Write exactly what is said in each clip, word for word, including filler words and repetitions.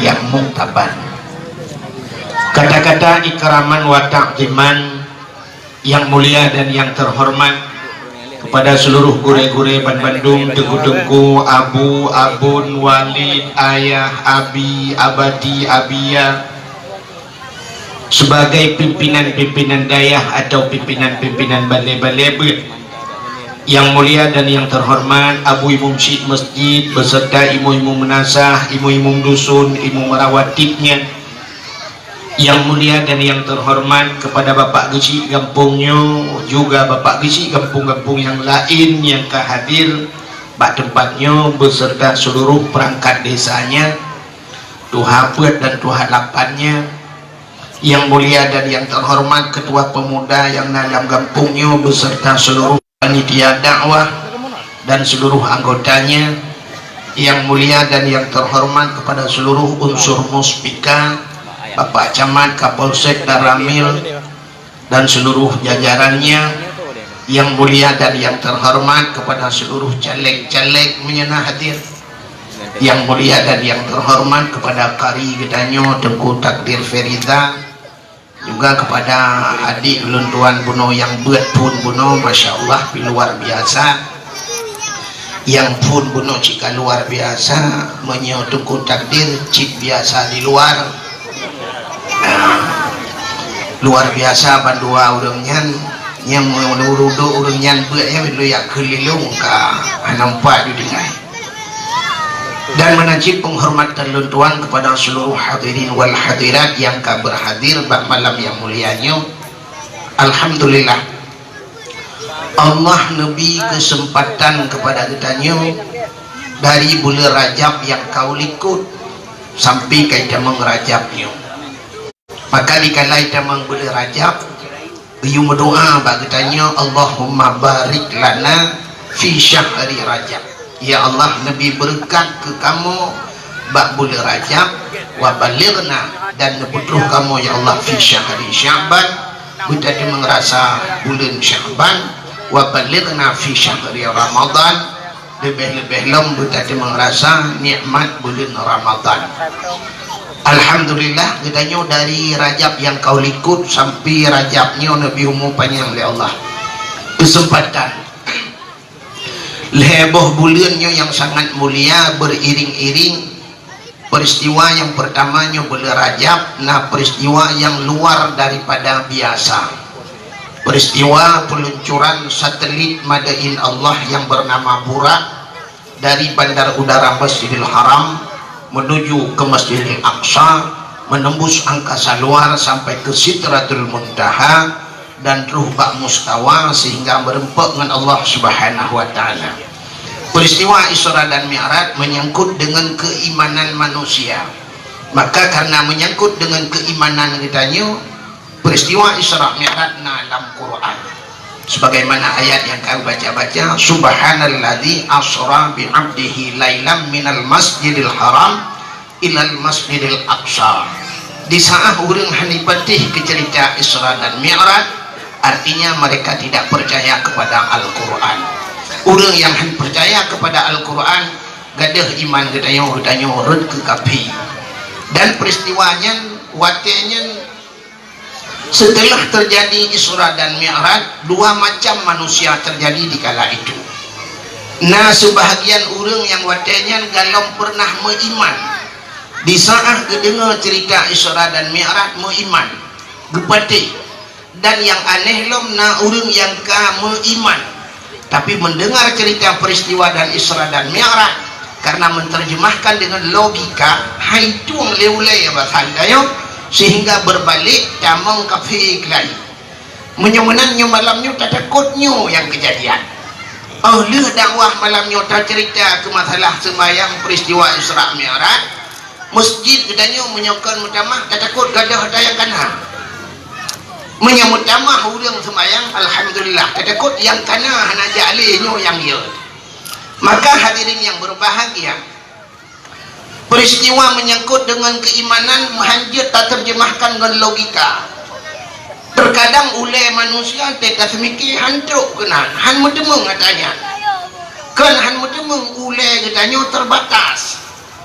yang muktabar. Kata-kata ikraman wa ta'ziman yang mulia dan yang terhormat kepada seluruh gurée-gurée banbandum, teungku-teungku, abu, abon, walid, ayah, abi, abati, abiya, sebagai pimpinan-pimpinan dayah atau pimpinan-pimpinan balé-balé beuet. Yang mulia dan yang terhormat Abu Imum Syik Masjid beserta imum-imum meunasah, imum-imum dusun, imum rawatibnya. Yang mulia dan yang terhormat kepada Bapak Geuchik gampông nyoe, juga Bapak Geuchik gampông-gampông yang laén nyang ka hadir bak teumpat nyoe beserta seluruh perangkat desanya, tuha peuet dan tuha lapannya. Yang mulia dan yang terhormat Ketua Pemuda yang na lam gampông nyoe beserta seluruh panitia dakwah dan seluruh anggotanya, yang mulia dan yang terhormat kepada seluruh unsur Muspika, Bapak Camat, Kapolsek, Danramil, dan seluruh jajarannya, yang mulia dan yang terhormat kepada seluruh caleg-caleg meunyoe na hadir, yang mulia dan yang terhormat kepada kari geutanyoe Teungku Takdir Feriza, juga kepada adik ulôn tuan bunoe nyang beuet phôn bunoe, masya Allah, pi luar biasa. Nyang phôn bunoe cit ka luar biasa, meunyoe Teungku Takdir cit biasa di luar. Nah, luar biasa bandua ureuëng nyan, nyang meunurudok ureuëng nyan beuet nyan lôn jak kheun lilong ka hana meupat ju tinggai. Dan meunan cit penghormatan lôn tuan kepada seluruh hadirin wal hadirat yang ka berhadir bak malam yang mulia nyoe. Alhamdulillah, Allah neubi keuseumpatan kepada geutanyoe dari buleuen Rajab nyang ka u likot sampai ka itamong Rajab nyoe. Maka dikala itamong buleuen Rajab, geuyue meudoa bak geutanyoe, "Allahumma barik lana fi syahri Rajab." Ya Allah, neubi beureukat keu kamoe bak buleuen Rajab, wa balighna, dan neupeutroh kamoe, ya Allah, fi syahri Sya'ban, beutateumong rasa buleuen Sya'ban, wa balighna fi syahri Ramadan, leubeh-leubeh lom beutateumong rasa nikmat buleuen Ramadan. Alhamdulillah, geutanyoe dari Rajab nyang ka u likot sampai Rajab nyoe neubi umu panyang lé Allah. Keuseumpatan lhée boh buleuen nyoe nyang sangat mulia beriring-iring. Peristiwa nyang pertama nyoe buleuen Rajab na peristiwa nyang luar daripada biasa. Peristiwa peluncuran satelit made in Allah yang bernama Burak dari Bandar Udara Masjidil Haram menuju ke Masjidil Aqsa, menembus angkasa luar sampai ke Sidratul Muntaha dan troh bak mustawa sehingga meureumpok ngon Allah Subhanahu wa Taala. Peristiwa Isra dan Mi'raj menyangkut dengan keimanan manusia. Maka karena menyangkut dengan keimanan geutanyoe, peristiwa Isra Mi'raj na lam Quran. Sebagaimana ayat yang kami baca-baca, "Subhanalladzi asra bi 'abdihi lailam minal masjidil haram ilal masjidil aqsa." Di saat ureuëng hana patéh keu cerita Isra dan Mi'raj, artinya mereka tidak percaya kepada Al-Quran. Ureuëng nyang hana percaya kepada Al-Quran, gadôh iman geutanyoe, geutanyoe rhot keu kafé. Dan peristiwa nyan, watée nyan, setelah terjadi Isra dan Mi'raj, dua macam manusia terjadi di kala itu. Na sebahagian ureuëng nyang watée nyan golom pernah meuiman. Di saat geudeungoe cerita Isra dan Mi'raj, meuiman, geupatéh. Dan nyang aneh lom na ureuëng nyang ka meuiman, tapi mendengar cerita peristiwa dan Isra dan Mi'raj, karena menerjemahkan dengan logika, hai tueng lé ulée bahasa geutanyoe, sehingga berbalik tamong kafé keulai. Meunyoe meunan nyoe malam nyoe tatakot nyoe nyang keujadian. Oh lheueh dakwah malam nyoe tacerita keu masalah seumayang peristiwa Isra Mi'raj, masjid geutanyoe meunyoe kon meutamah tatakot gadôh ata nyang kana. Meunyoe meutamah ureuëng seumayang, alhamdulillah, tatakot nyang kana hana jak lé nyoe nyang yot. Maka hadirin yang berbahagia, peristiwa menyangkut dengan keimanan hanjeuet taterjemahkan ngon logika. Terkadang ulée manusia teuka seumike han trok keunan, han meuteumeung ata nyan. Kon han meuteumeung, ulée geutanyoe terbatas.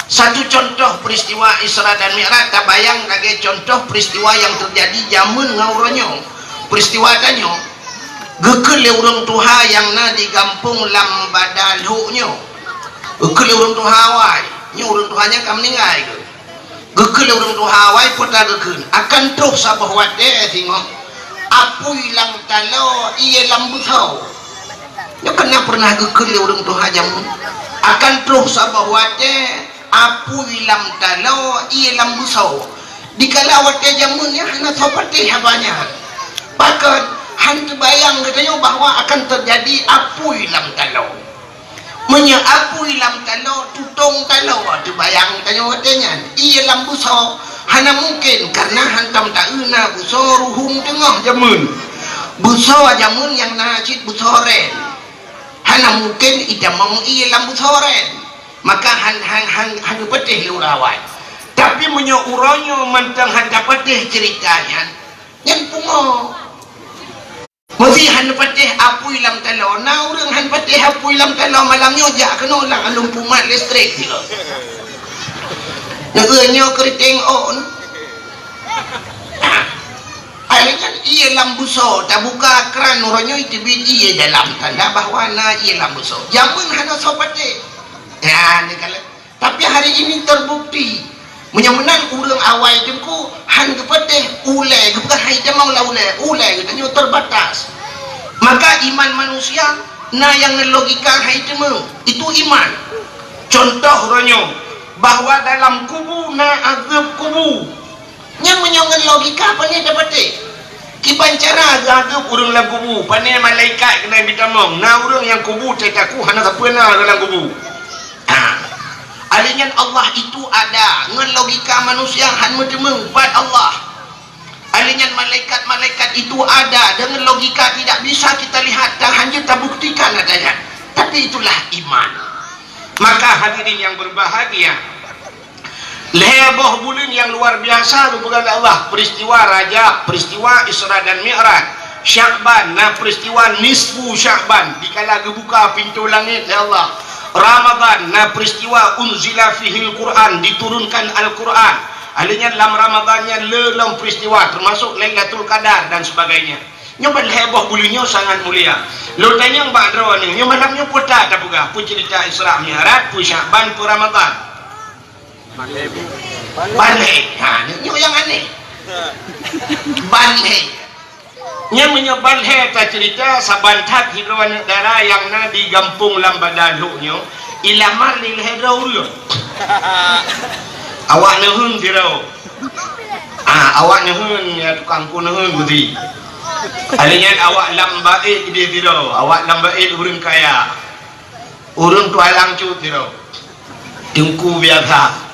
Satu contoh peristiwa Isra dan Mi'raj, tabayang lagée contoh peristiwa nyang teujadi jameun ngon uroe nyoe. Peristiwa tanyoe, geukheun lé ureuëng tuha nyang na di gampông lam Bada Lhok nyoe. Geukheun lé ureuëng tuha awai, nyoe ureuëng tuha nyan ka meuninggai geuh. Geukheun lé ureuëng tuha awai, peue ta geukheun, akan troh saboh watée singoh, apui lam taloe, ié lam beusoe. Nyoe kan na pernah geukheun lé ureuëng tuha jameun, akan troh saboh watée apui lam taloe, ié lam beusoe. Dikala watée jameun nyan hana soe patéh haba nyan. Pakon, hana teubayang geutanyoe bahwa akan teujadi apui lam taloe. Meunyoe apui lam taloe, tutong taloe, teubayang tanyoe watée nyan, ié lam beusoe, hana mungken, kareuna hantom taeu na beusoe ruhueng teungoh jameun. Beusoe jameun nyang na cit beusoe ren. Hana mungken itamong ié lam beusoe ren. Maka han, han, han, han geupatéh lé ureuëng awai. Tapi meunyoe uroe nyoe mantong han tapatéh ceurita nyan, nyan pungo. Meusé han neupatéh apui lam taloe, na ureuëng han patéh apui lam taloe malam nyoe jak keunoe lam alun pumat listrik. Neu nyoe keuriteng ôk. Akhirnya ié lam beusoe, tabuka kran uroe nyoe teubiet ié dalam, tanda bahwa na ié lam beusoe. Jameun hana soe patéh. Ya, ni kalau Tapi hari ini terbukti, meunyoe meunan ureuëng awai teungku han geupatéh ulée, geupeugah hai tamong lam ulée, ulée geutanyoe terbatas. Maka iman manusia na nyang ngon logika hai teuma, itu iman. Contoh uroe nyoe, bahwa dalam kubu na azeueb kubu. Nyan meunyoe ngon logika, pane tapatéh? Kiban cara geuadeueb ureuëng lam kubu, pane malaikat keuneuk jitamong, na ureuëng nyang kubu teuh taku hana sapeue na lam kubu. Ha. Akhé nyan Allah itu ada, ngon logika manusia han meuteumeung, pat Allah. Akhé nyan malaikat-malaikat itu ada, dengan logika tidak bisa kita lihat dan hanya tabuktikan adanya. Tapi itulah iman. Maka hadirin yang berbahagia, lhée boh buleuen nyang luar biasa geupeugah lé Allah, peristiwa Rajab, peristiwa Isra dan Mi'raj, Sya'ban, na peristiwa nisfu Sya'ban, dikala geubuka pintoe langét lé Allah, Ramadhan, na peristiwa unzila fihil Qur'an, diturunkan Al-Qur'an. Akhé nyan lam Ramadhan nyan le lom peristiwa, termasuk Lailatul Qadar dan sebagainya. Nyoe ban lhée boh buleuen nyoe sangat mulia. Lôn tanyong bak droeneuh, nyoe malam nyoe peue that tapeugah, peue ceurita Isra Mi'raj, peue Sya'ban, peue Ramadhan? Ban lhée. Ha, nyoe nyang aneh. Ban lhée. Nyan meunyoe ban lhée taceurita, saban that sidroe aneuëk dara nyang na di gampông lam Bada Lhok nyoe, ilamar lé lhée droe ureuëng. Awak neuheun sidroe. Ah, awak neuheun, ya, tukang ku neuheun beuti. Akhé nyan awak lam baét di sidroe, awak lam baét ureuëng kaya. Ureuëng tualang cut sidroe. Teungku biasa.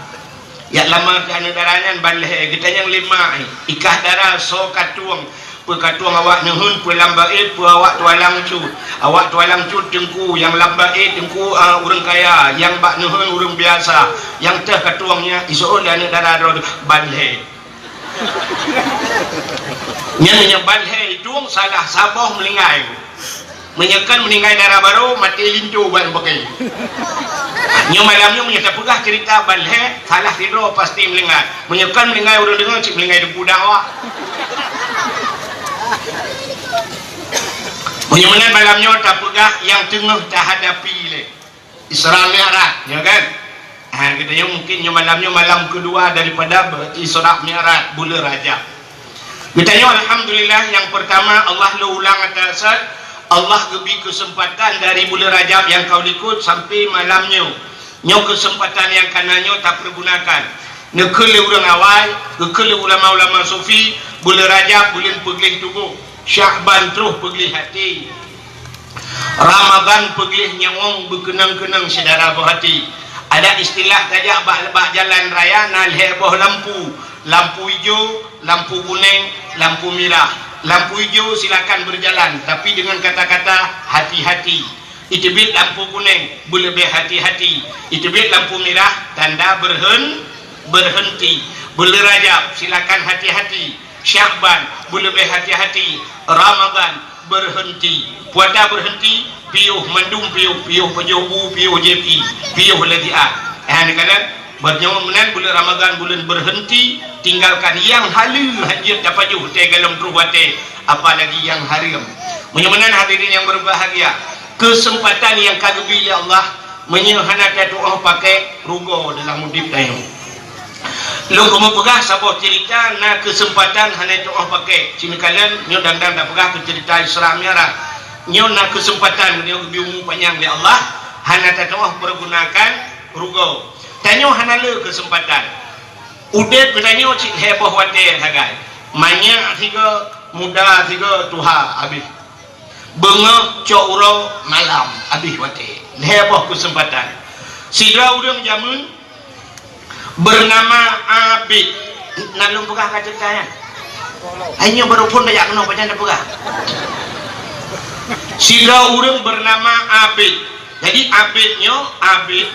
Yak lama keu aneuëk dara nyan ban lhée, geutanyong lé mak, ikah dara soe katueng, peue katueng awak neuheun, peue lam baét, peue awak tualang cut. Awak tualang cut teungku, nyang lam baét teungku, ah, ureuëng kaya, nyang bak neuheun ureuëng biasa, nyang teuh katueng nyan isoe lé aneuëk dara droe ban lhée. Nyan meunyoe ban lhée idong salah saboh meuninggai. Meunyoe kan meuninggai dara barô, maté linto ban pakai. Nyoe malam nyoe meunyoe tapeugah ceurita ban lhée, salah sidroe pasti meuninggai. Meunyoe kan meuninggai ureuëng deungoe, cit meuninggai deungon awak. Meunyoe meunan malam nyoe tapeugah nyang teungoh tahadapi lé. Isra Mi'raj, ya kan? Ha, geutanyoe mungkin nyoe malam nyoe malam kedua daripada be-, Isra Mi'raj buleuen Rajab. Geutanyoe alhamdulillah, nyang pertama Allah lôn ulang atas, Allah geubri keuseumpatan dari buleuen Rajab nyang ka likot sampai malam nyoe. Nyoe keuseumpatan nyang ka na nyoe tapeurgunakan. Neukheun lé ureuëng awai, geukheun lé ulama-ulama sufi, buleuen Rajab buleuen peugleh tuboh, Sya'ban troh peugleh até. Ramadhan peugleh nyawöng beukeunong-keunong syedara boh até. Ada istilah tajak bak, bak jalan raya na lhée boh lampu, lampu ijo, lampu kunéng, lampu mirah. Lampu ijo silakan berjalan, tapi dengan kata-kata hati-hati. Iteubiet lampu kunéng, beuleubeh hati-hati. Iteubiet lampu mirah, tanda berhen-, berhenti. Buleuen Rajab, silakan hati-hati. Sya'ban, beuleubeh hati-hati. Ramadhan, berhenti. Puasa berhenti, piôh mandum piôh, piôh pajoh bu, piôh J P, piôh lagi ah. Eh, ni kalian? Meunyoe meunan buleuen Ramadhan buleuen beureunti, tinggalkan nyang haleue, hanjeuet tapajoh teuh golom troh watée, apalagi nyang hareuem. Meunyoe meunan hadirin nyang berbahagia, keuseumpatan nyang ka geubri lé Allah, meunyoe hana tatu'oh pakék, rugoe dalam udeb tanyoe. Lôn keumeung peugah saboh ceurita, na keuseumpatan hana tatu'oh pakék. Ci neukalon nyoe dang-dang tapeugah keu ceurita Isra Mi'raj. Nyoe na keuseumpatan meunyoe geubri umu panyang lé Allah, hana tatu'oh peugunakan, rugoe. Tanyoe hana le keuseumpatan. Udeb geutanyoe cit lhée boh watée sagai. Manyak sigoe, muda sigoe, tuha abéh. Beungoh cok uroe malam abéh watée. Lhée boh keuseumpatan. Sidroe ureuëng jameun beunama Abid. Na lôn peugah ka ceurita nyan? Hai nyoe baru phon tajak keunoe, pajan tapeugah. Sidroe ureuëng beunama Abid. Jadi Abid nyoe, Abid,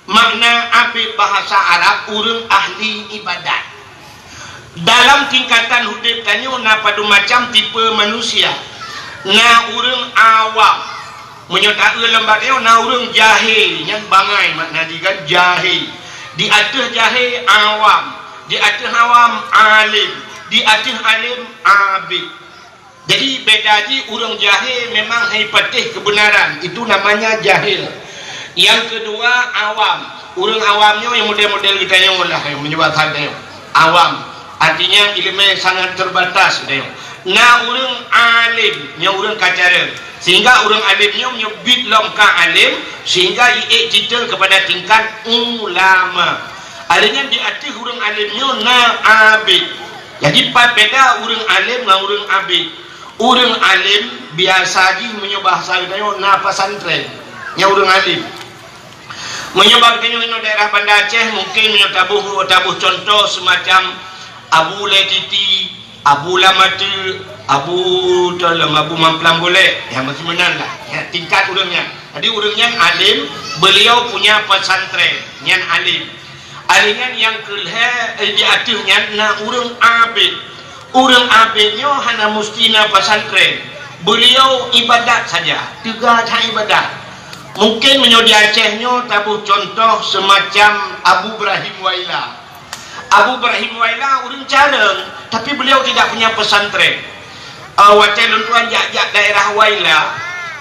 makna Abid bahasa Arab ureuëng ahli ibadat. Dalam tingkatan udeb tanyoe na padum macam tipe manusia. Na ureuëng awam. Meunyoe taeu lom bak tanyoe na ureuëng jahé, nyan bangai makna jih kan, jahé. Di ateueh jahé awam, di ateueh awam alim, di ateueh alim abid. Jadi beda jih, ureuëng jahé memang hai patéh keubeunaran, itu namanya jahil. Nyang keudua awam. Ureuëng awam nyoe nyang model-model geutanyoe lah, nyang meunyoe basa tanyoe. Awam, artinya ileumé sangat terbatas geutanyoe. Na ureuëng alim, nyoe ureuëng ka carông. Sehingga ureuëng alim nyoe meunyoe bit lom ka alim, sehingga jiék titel kepada tingkat ulama. Alheuh nyan di ateueh ureuëng alim nyoe na abid. Jadi pat beda ureuëng alim ngon ureuëng abid. Ureuëng alim biasa jih meunyoe bahasa geutanyoe na pesantren, nyan ureuëng alim. Meunyoe bak geutanyoe inoe daerah Banda Aceh, mungken meunyoe taboh, taboh contoh semacam Abu Lé Titi, Abu Lam Ateuk, Abu Tolom, Abu Mamplam Golek, nyan masih meunan lah. Nyan tingkat ureuëng nyan. Jadi ureuëng nyan alim, beliau punya pesantren, nyan alim. Alheuh nyan nyang keulhée, eh, di ateueh nyan na ureuëng abid. Ureuëng abid nyoe hana musti na pesantren. Beliau ibadat saja, teuga that ibadat. Mungken meunyoe di Aceh nyoe taboh contoh semacam Abu Ibrahim Waila. Abu Ibrahim Waila ureuëng carông, tapi beliau tidak punya pesantren. Ah, watée lôn tuan jak-jak daerah Waila,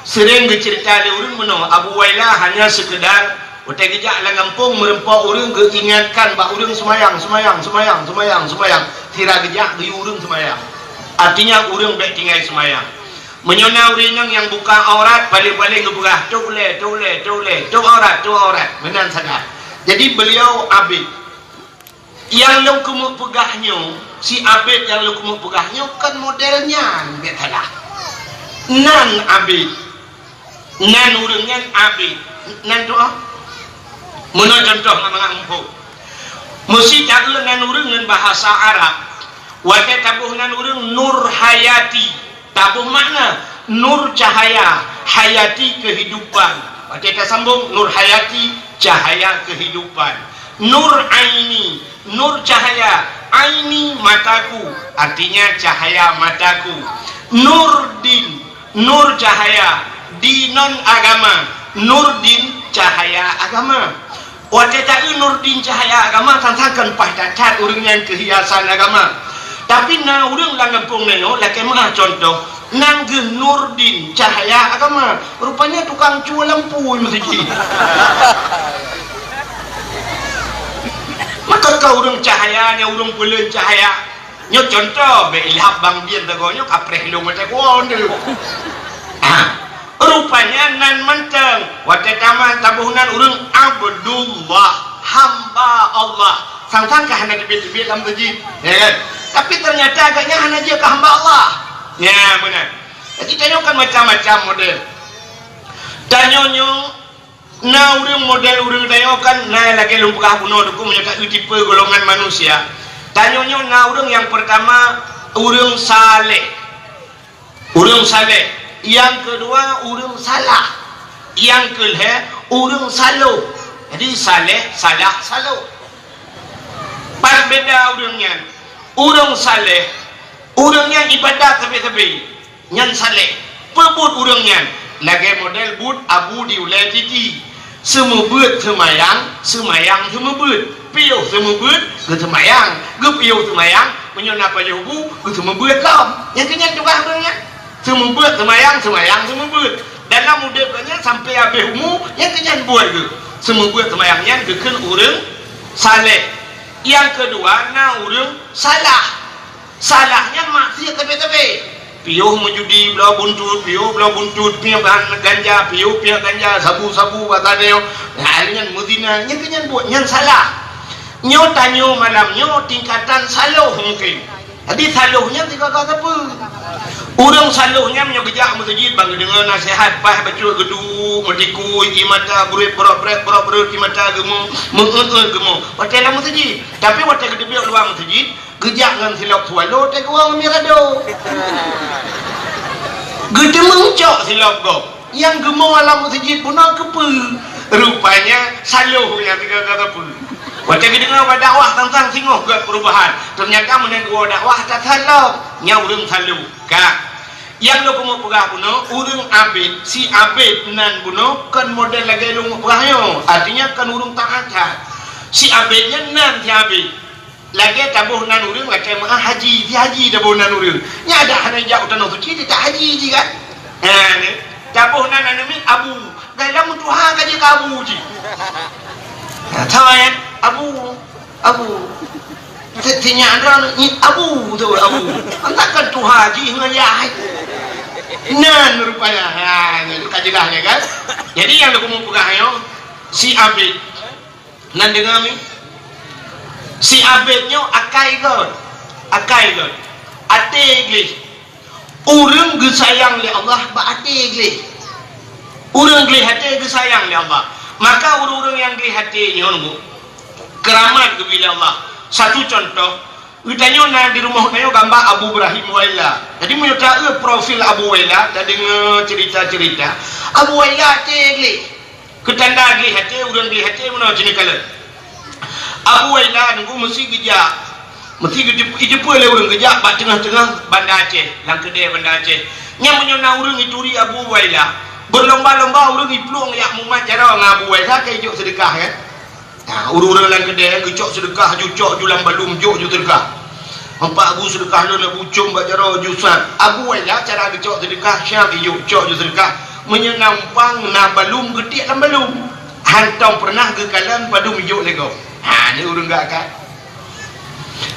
sering geuceurita lé ureuëng meunoe, Abu Waila hanya sekedar watée geujak lam gampông meureumpok ureuëng geuingatkan bak ureuëng seumayang, seumayang, seumayang, seumayang, seumayang. Sira geujak geuyue ureuëng seumayang. Artinya ureuëng bék tinggai seumayang. Meunyoe na ureuëng inong nyang buka aurat, paléng-paléng geupeugah, "Tôb lé, tôb lé, tôb lé, tôb aurat, tôb aurat." Meunan sagai. Jadi beliau abid. Nyang lôn keumeung peugah nyoe, si abid nyang lôn keumeung peugah nyoe kon model nyan, bék salah. Nan abid. Nan ureuëng nyan abid. Nan tu ah. Meunoe contoh mangat-mangat muphom. Meusi taeu nan ureuëng ngon bahasa Arab. Watée taboh nan ureuëng Nur Hayati. Taboh makna, nur cahaya, hayati kehidupan. Watée tasambong, Nur Hayati, cahaya kehidupan. Nur Aini, nur cahaya, aini mataku, artinya cahaya mataku. Nur Din, nur cahaya, dinon agama, nur din cahaya agama. Watée taeu Nurdin Cahaya Agama, sang-sang kon paih that-that ureuëng nyan keuhiasan agama. Tapi na ureuëng lam gampông nyoe, lakée meuah contoh, nan geuh Nurdin Cahaya Agama. Rupanya tukang cue lampu meuseujid. Maka ka ureuëng cahaya nyan ureuëng peuleueh cahaya. Nyoe contoh, bék ilhab bang Bien tagoe nyoe kapreh lôn watée kuwoe nyoe. Ah, rupanya nan mantong. Watée tamat taboh nan ureuëng Abdullah, hamba Allah. Sang-sang ka hana teubiet-teubiet lam meuseujid, ya kan? Tapi ternyata agaknya hana jeuet keu hamba Allah. Ya, beuna. Jadi tanyoe kan macam-macam model. Tanyoe nyoe Na ureuëng model ureuëng tanyoe kan na lagée lôn peugah bunoe dukung meunyoe ka tipe golongan manusia. Tanyoe nyoe na ureuëng nyang peurtama ureuëng saleh. Ureuëng saleh. Nyang keudua ureuëng salah. Nyang keulhée ureuëng saloh. Jadi saleh, salah, saloh. Pat beda ureuëng nyan. Ureuëng saleh, ureuëng nyan ibadat sabe-sabe. Nyan saleh. Peue buet ureuëng nyan? Lagée model buet Abu di Ulée Titi. Seumeubeuet seumayang, seumayang seumeubeuet. Piôh seumeubeuet, geuseumayang. Geupiôh seumayang, meunyoe na pajoh bu, geuseumeubeuet lom. Nyang keu nyan tugaih ureuëng nyan. Seumeubeuet seumayang, seumayang seumeubeuet. Dalam udeb geuh nyan sampai habéh umu, nyang keu nyan buet geuh. Seumeubeuet seumayang nyan geukheun ureuëng saleh. Nyang keudua na ureuëng salah. Salah nyan maksiet sabe-sabe. Piôh meujudi bloe buntut, piôh bloe buntut, piôh ban ganja, piôh piôh ganja, sabu-sabu, bak tanyoe. Nah, nyan meuzina, nyan keu nyan buet, nyan salah. Nyoe tanyoe malam nyoe tingkatan saloh mungken. Jadi saloh nyan sigoe-goe sapeue? Ureuëng saloh nyan meunyoe geujak meuseujid ban geudeungoe naseuhat, paih bacut geuduek, meutikui, ie mata breuet, brok-brek, brok-brek, ie mata geumo, meu'eut-eut geumo. Watée lam meuseujid. Tapi watée geuteubiet luwa meuseujid, geujak ngon silop swallow teuguang mirado. Geuteumeung cok silop gob. Nyang geumo lam meuseujid bunoe keupeue? Rupanya saloh nyang tinggai ka keupeue. Watée geudeungoe bak dakwah tantang singoh gét perubahan. Ternyata meunan geuwoe dakwah tasalop. Nyang ureuëng saloh. Ka. Nyang lôn keumeung peugah bunoe, ureuëng abet, si abet nan bunoe kon model lagée lôn peugah nyoe. Artinya kon ureuëng taat that. Si abet nyan nan si abet. Lagée taboh nan ureuëng lagée meu'ah haji, si haji taboh nan ureuëng. Nyan adak hana jak u tanoh suci, teutab haji jih kan? Ha, ni. Taboh nan aneuk miet abu. Dalam meutuha ka jeuet keu abu jih. Ha, sama kan? Abu, abu. Si, si nyak droe ni abu tu, abu. Entah kan tuha jih ngon yah. Nan rupanya. Ha, ni ka jeulaih ni kan? Jadi nyang lôn keumeung peugah nyoe, si abet. Nan deungoe mi? Si abet nyoe akai gét. Akai gét. Até gleh. Ureuëng geusayang lé Allah bak até gleh. Ureuëng gleh até geusayang lé Allah. Maka ureuëng-ureuëng nyang gleh até nyoe nunggu keuramat geubri lé Allah. Satu contoh, geutanyoe na di rumoh tanyoe gamba Abu Ibrahim Waila. Jadi meunyoe taeu profil Abu Waila, tadeungoe cerita-cerita, Abu Waila até gleh. Keutanda gleh até, ureuëng gleh até meunoe cit neukalon. Abu Waila nunggu meusi geujak, meusi geujeup-, ijeupeue lé ureuëng geujak bak teungoh-teungoh Banda Aceh, lam keudée Banda Aceh. Nyan meunyoe na ureuëng ituri Abu Waila, beulomba-lomba ureuëng iplueng jak mumat jaroe ngon Abu Waila keu ijok seudeukah, kan? Nah, ureuëng-ureuëng lam keudée geucok seudeukah, ju cok ju lam balum, jok ju seudeukah. Empat bu seudeukah lôn, Abu, com bak jaroe ju sat. Abu Waila cara geucok seudeukah, siab ijok cok ju seudeukah. Meunyoe na umpang, na balum, geutiek lam balum. Hantom peureunah geukalon padum ijok lé gob. Ha, ni ureuëng gak kan.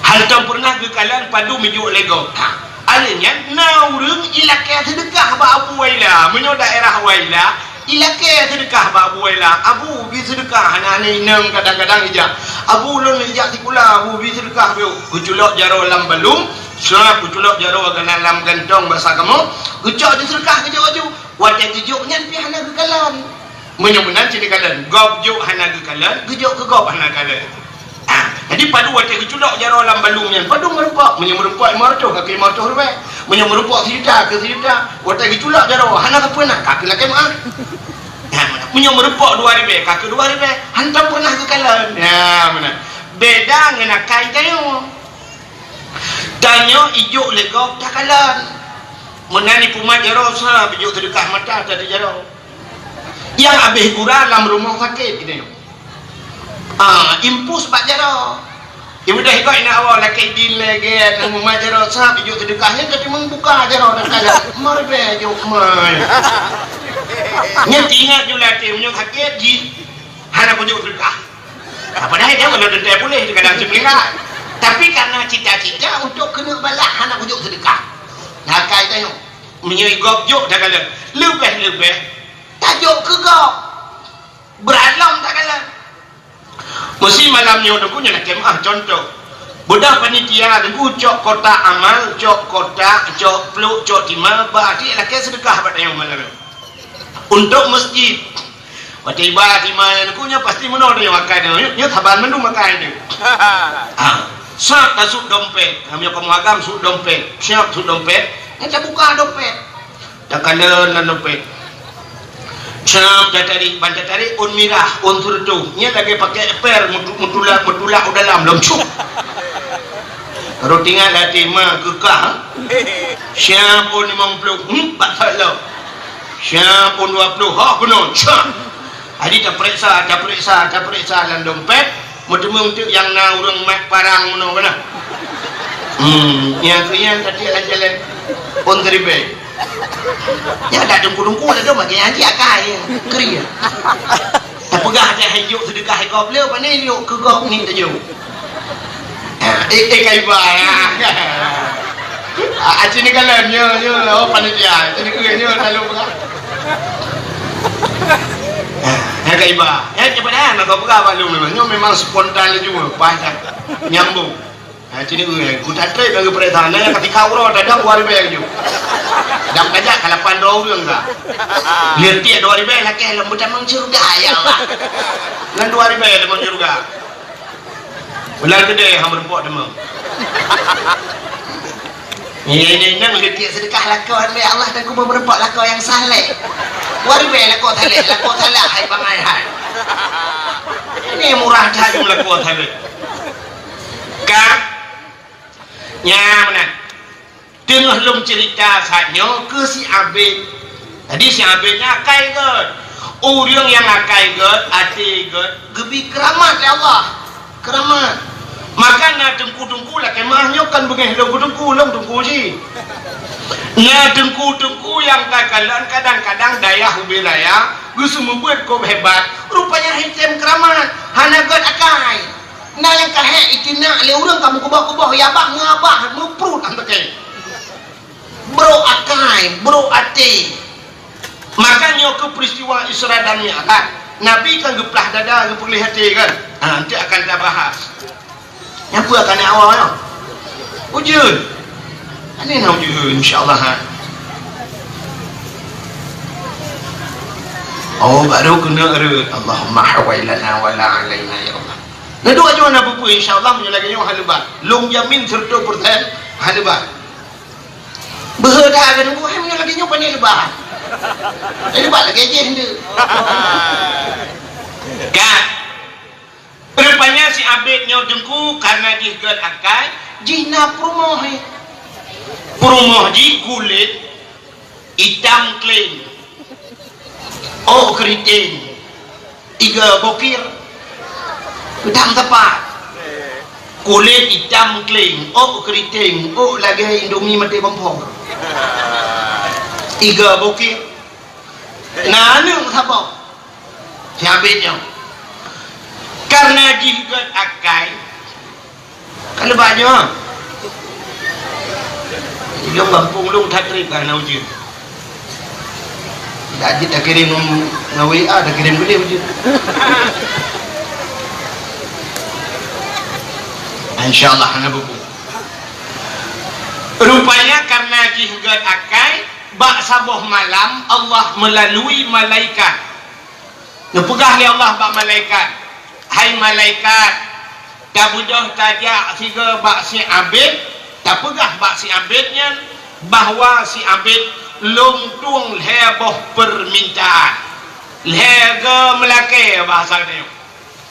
Hantom peureunah geukalon padum ijok lé gob. Ha, alèh nyan na ureuëng ilakée seudeukah bak Abu Waila. Meunyoe daerah Waila, ilakée seudeukah bak Abu Waila, "Abu, bi seudeukah, hana-hana inong kadang-kadang ijak. Abu, lôn ijak sikula, Abu, bi seudeukah, Abu." Geuculok jaroe lam balum, seuab geuculok jaroe keunan lam gantong basa kamoe, geucok di seudeukah geujok aju. Watée geujok nyan pih hana geukalon. Meunyoe meunan cit neukalon, gob jok hana geukalon, geujok keu gob hana kalon. Ah, jadi padum watée geuculok jaroe lam balum nyan, padum meurumpok. Meunyoe meurumpok limong reutôh, ka keu limong reutôh ribée. Meunyoe meurumpok sijuta, ka keu sijuta. Watée geuculok jaroe, hana sapeue na, ka keu lakée meu'ah. Ha, meunan. Meunyoe meurumpok dua ribée, ka keu dua ribée. Hantom peureunah geukalon. Ha, meunan. Beda ngon akai tanyoe. Tanyoe ijok lé gob takalon. Meunan ipeumat jaroe, seuab ijok seudeukah mata teuh jaroe. Nyang habéh gura lam rumoh sakét geutanyoe. Ah, impus bak jaroe. Ibu dah ikot inak awak lakée jin lagée nyang mumat jaroe sab ijok seudeukah nyan, tapi meubuka jaroe dah kalon. Mar bèe jok mai. Nyan teuingat ju lam até, meunyoe sakét jih hana kujok seudeukah. Nah, padahai dia kalau teuntèe puléh, kadang cit meuninggai. Tapi karena cita-cita untuk keuneuk balah, hana kujok seudeukah. Nah, akai tanyoe. Meunyoe gob jok dah kalon. Leubeh-leubeh tajok keu gob. Beuralom takalon. Meusi malam nyoe Teungku nyan lakée meu'ah contoh. Beudah panitia Teungku cok kotak amal, cok kotak, cok plôk, cok timah, bak até lakée seudeukah bak tanyoe malam nyoe. Untuk masjid. Watée iba timah nyan Teungku nyoe pasti meunoe tanyoe akai nyoe. Nyoe saban mandum akai nyoe. Ah, sab tasut dompet. Kami kamoe agam sut dompet. Siap sut dompet. Nyan tabuka dompet. Takalon lam dompet. Cam tatarék, ban tatarék ôn mirah, ôn seureutôh. Nyan lagée pakai per meutu-, meutulak, meutulak u dalam lom cuk. Rot ingat hati ma keukah. Siap ôn limong ploh, hmm, bak that lom. Siap ôn dua ploh, ha keunoe, cam. Jadi tapeuriksa, tapeuriksa, tapeuriksa lam dompet, meuteumeung teuk nyang na ureuëng mat parang meunoe keunan. Hmm, nyang keu nyan tatiek lam jalan pon keuribèe. Nyan dak teungku-teungku ladôm bagi haji akai, keu ria. Tapeugah até hai jok seudeukah hai gob le, pane jok keu gob ni tajok. Eh, eh, ka iba, ya. Ah, aci ni kalon, nyo, nyo, oh, panitia, aci ni keu nyo, lalu peugah. Ah, ya, ka iba. Ya, cepat dah, nak kau peugah, Pak Long, memang. Nyo memang spontan laju, pas dah. Nyambung. Ah, aci ni keu, ku tak trip lagi perintah. Nah, ketika uroe, tadong dua ribèe laju. Dang tajak, ka lapan droe ureuëng ka. Dia tiek dua ribèe, lakèe lom, beutamong syurga, ya Allah. Ngon dua ribèe, tamong syurga. Ulang keudeh hana meureumpok teuma. Nyan, nyan, nyan, leutik seudeukah lakoe, ya Allah, dan kubu meureumpok lakoe nyang saleh. Dua ribèe lakoe saleh, lakoe salah, hai bangai hai. Ini murah that lakoe saleh. Ka? Nyan meunan. Teungoh lôn ceurita saát nyoe keu si Abed. Jadi si Abed nyan akai gét. Ureuëng nyang akai gét, até gét, geubi keuramat lé Allah. Keuramat. Maka na teungku-teungku lakèe meu'ah nyoe kon beungéh lôn keu teungku, lôn teungku jih. Na teungku-teungku nyang takalon kadang-kadang dayah ubé raya geuseumeubeuet kôb hebat, rupanya item keuramat, hana gét akai. Na nyang ka hék itinak lé ureuëng ka meukeubah-keubah, ya bah, ngeubah, meuprut, han teuke. Brok akai, brok até. Maka nyoe keu peristiwa Isra dan Mi'raj, Nabi kan geuplah dada, geupeugléh até kan? Ha, nanti akan tabahas. Nyang peue akan awai nyoe? Ujeuen. Aneh na ujeuen, insya Allah, ha. Oh, baru keuneuk rhot. Allahumma hawai lana wa la alaina, ya Allah. Neuduek aja na peue-peue, insya Allah, meunyoe lagèe nyoe hana leubah. Lôn jamin seratus persen hana leubah. Beuhe that keu teungku, hai meunyoe lagèe nyoe pane leubah. Hai leubah lagèe jih nyoe. Ka. Rupanya si Abed nyoe teungku karena jih gét akai, jih na peurumoh, eh. Peurumoh jih kulét itam kléng. Oh keriting. Iga bokir. Itam tepat. Kulét itam kléng, ôk keriting, ôk lagèe Indomie maté kompor. Iga bokir. Na aneuëk saboh. Si Abed nyoe. Karena jih gét akai, ka leubah nyoe. Di lôn gampông lôn that trép ka na ujeuen. Dak jeuet takirém ngon W A, takirém keudéh ujeuen. Insya Allah hana bubu. Rupanya karena jih gét akai, bak saboh malam Allah melalui malaikat. Neupeugah lé Allah bak malaikat, "Hai malaikat, tabeudôh tajak sigoe bak si Abed, tapeugah bak si Abed nyan bahwa si Abed lôn tueng lhèe boh peumintaan." Lhèe geuh meulakèe bahasa geutanyoe.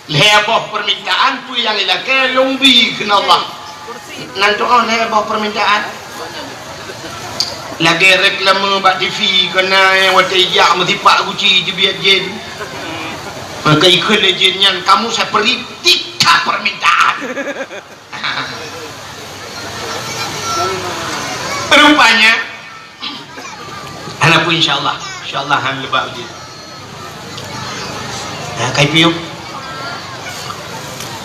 Lhèe boh peumintaan peue nyang ilakèe lôn bi kheun Allah. Nan tu'oh lhèe boh peumintaan. Lagèe reklame bak T V keunan watèe jak meusipak guci jibiet jén. Maka ikheun lé jén nyan, "Kamu saya beri tiga permintaan." Rupanya, hana peue insya Allah. Insya Allah han leubah ujeuen. Nah, kai piôh.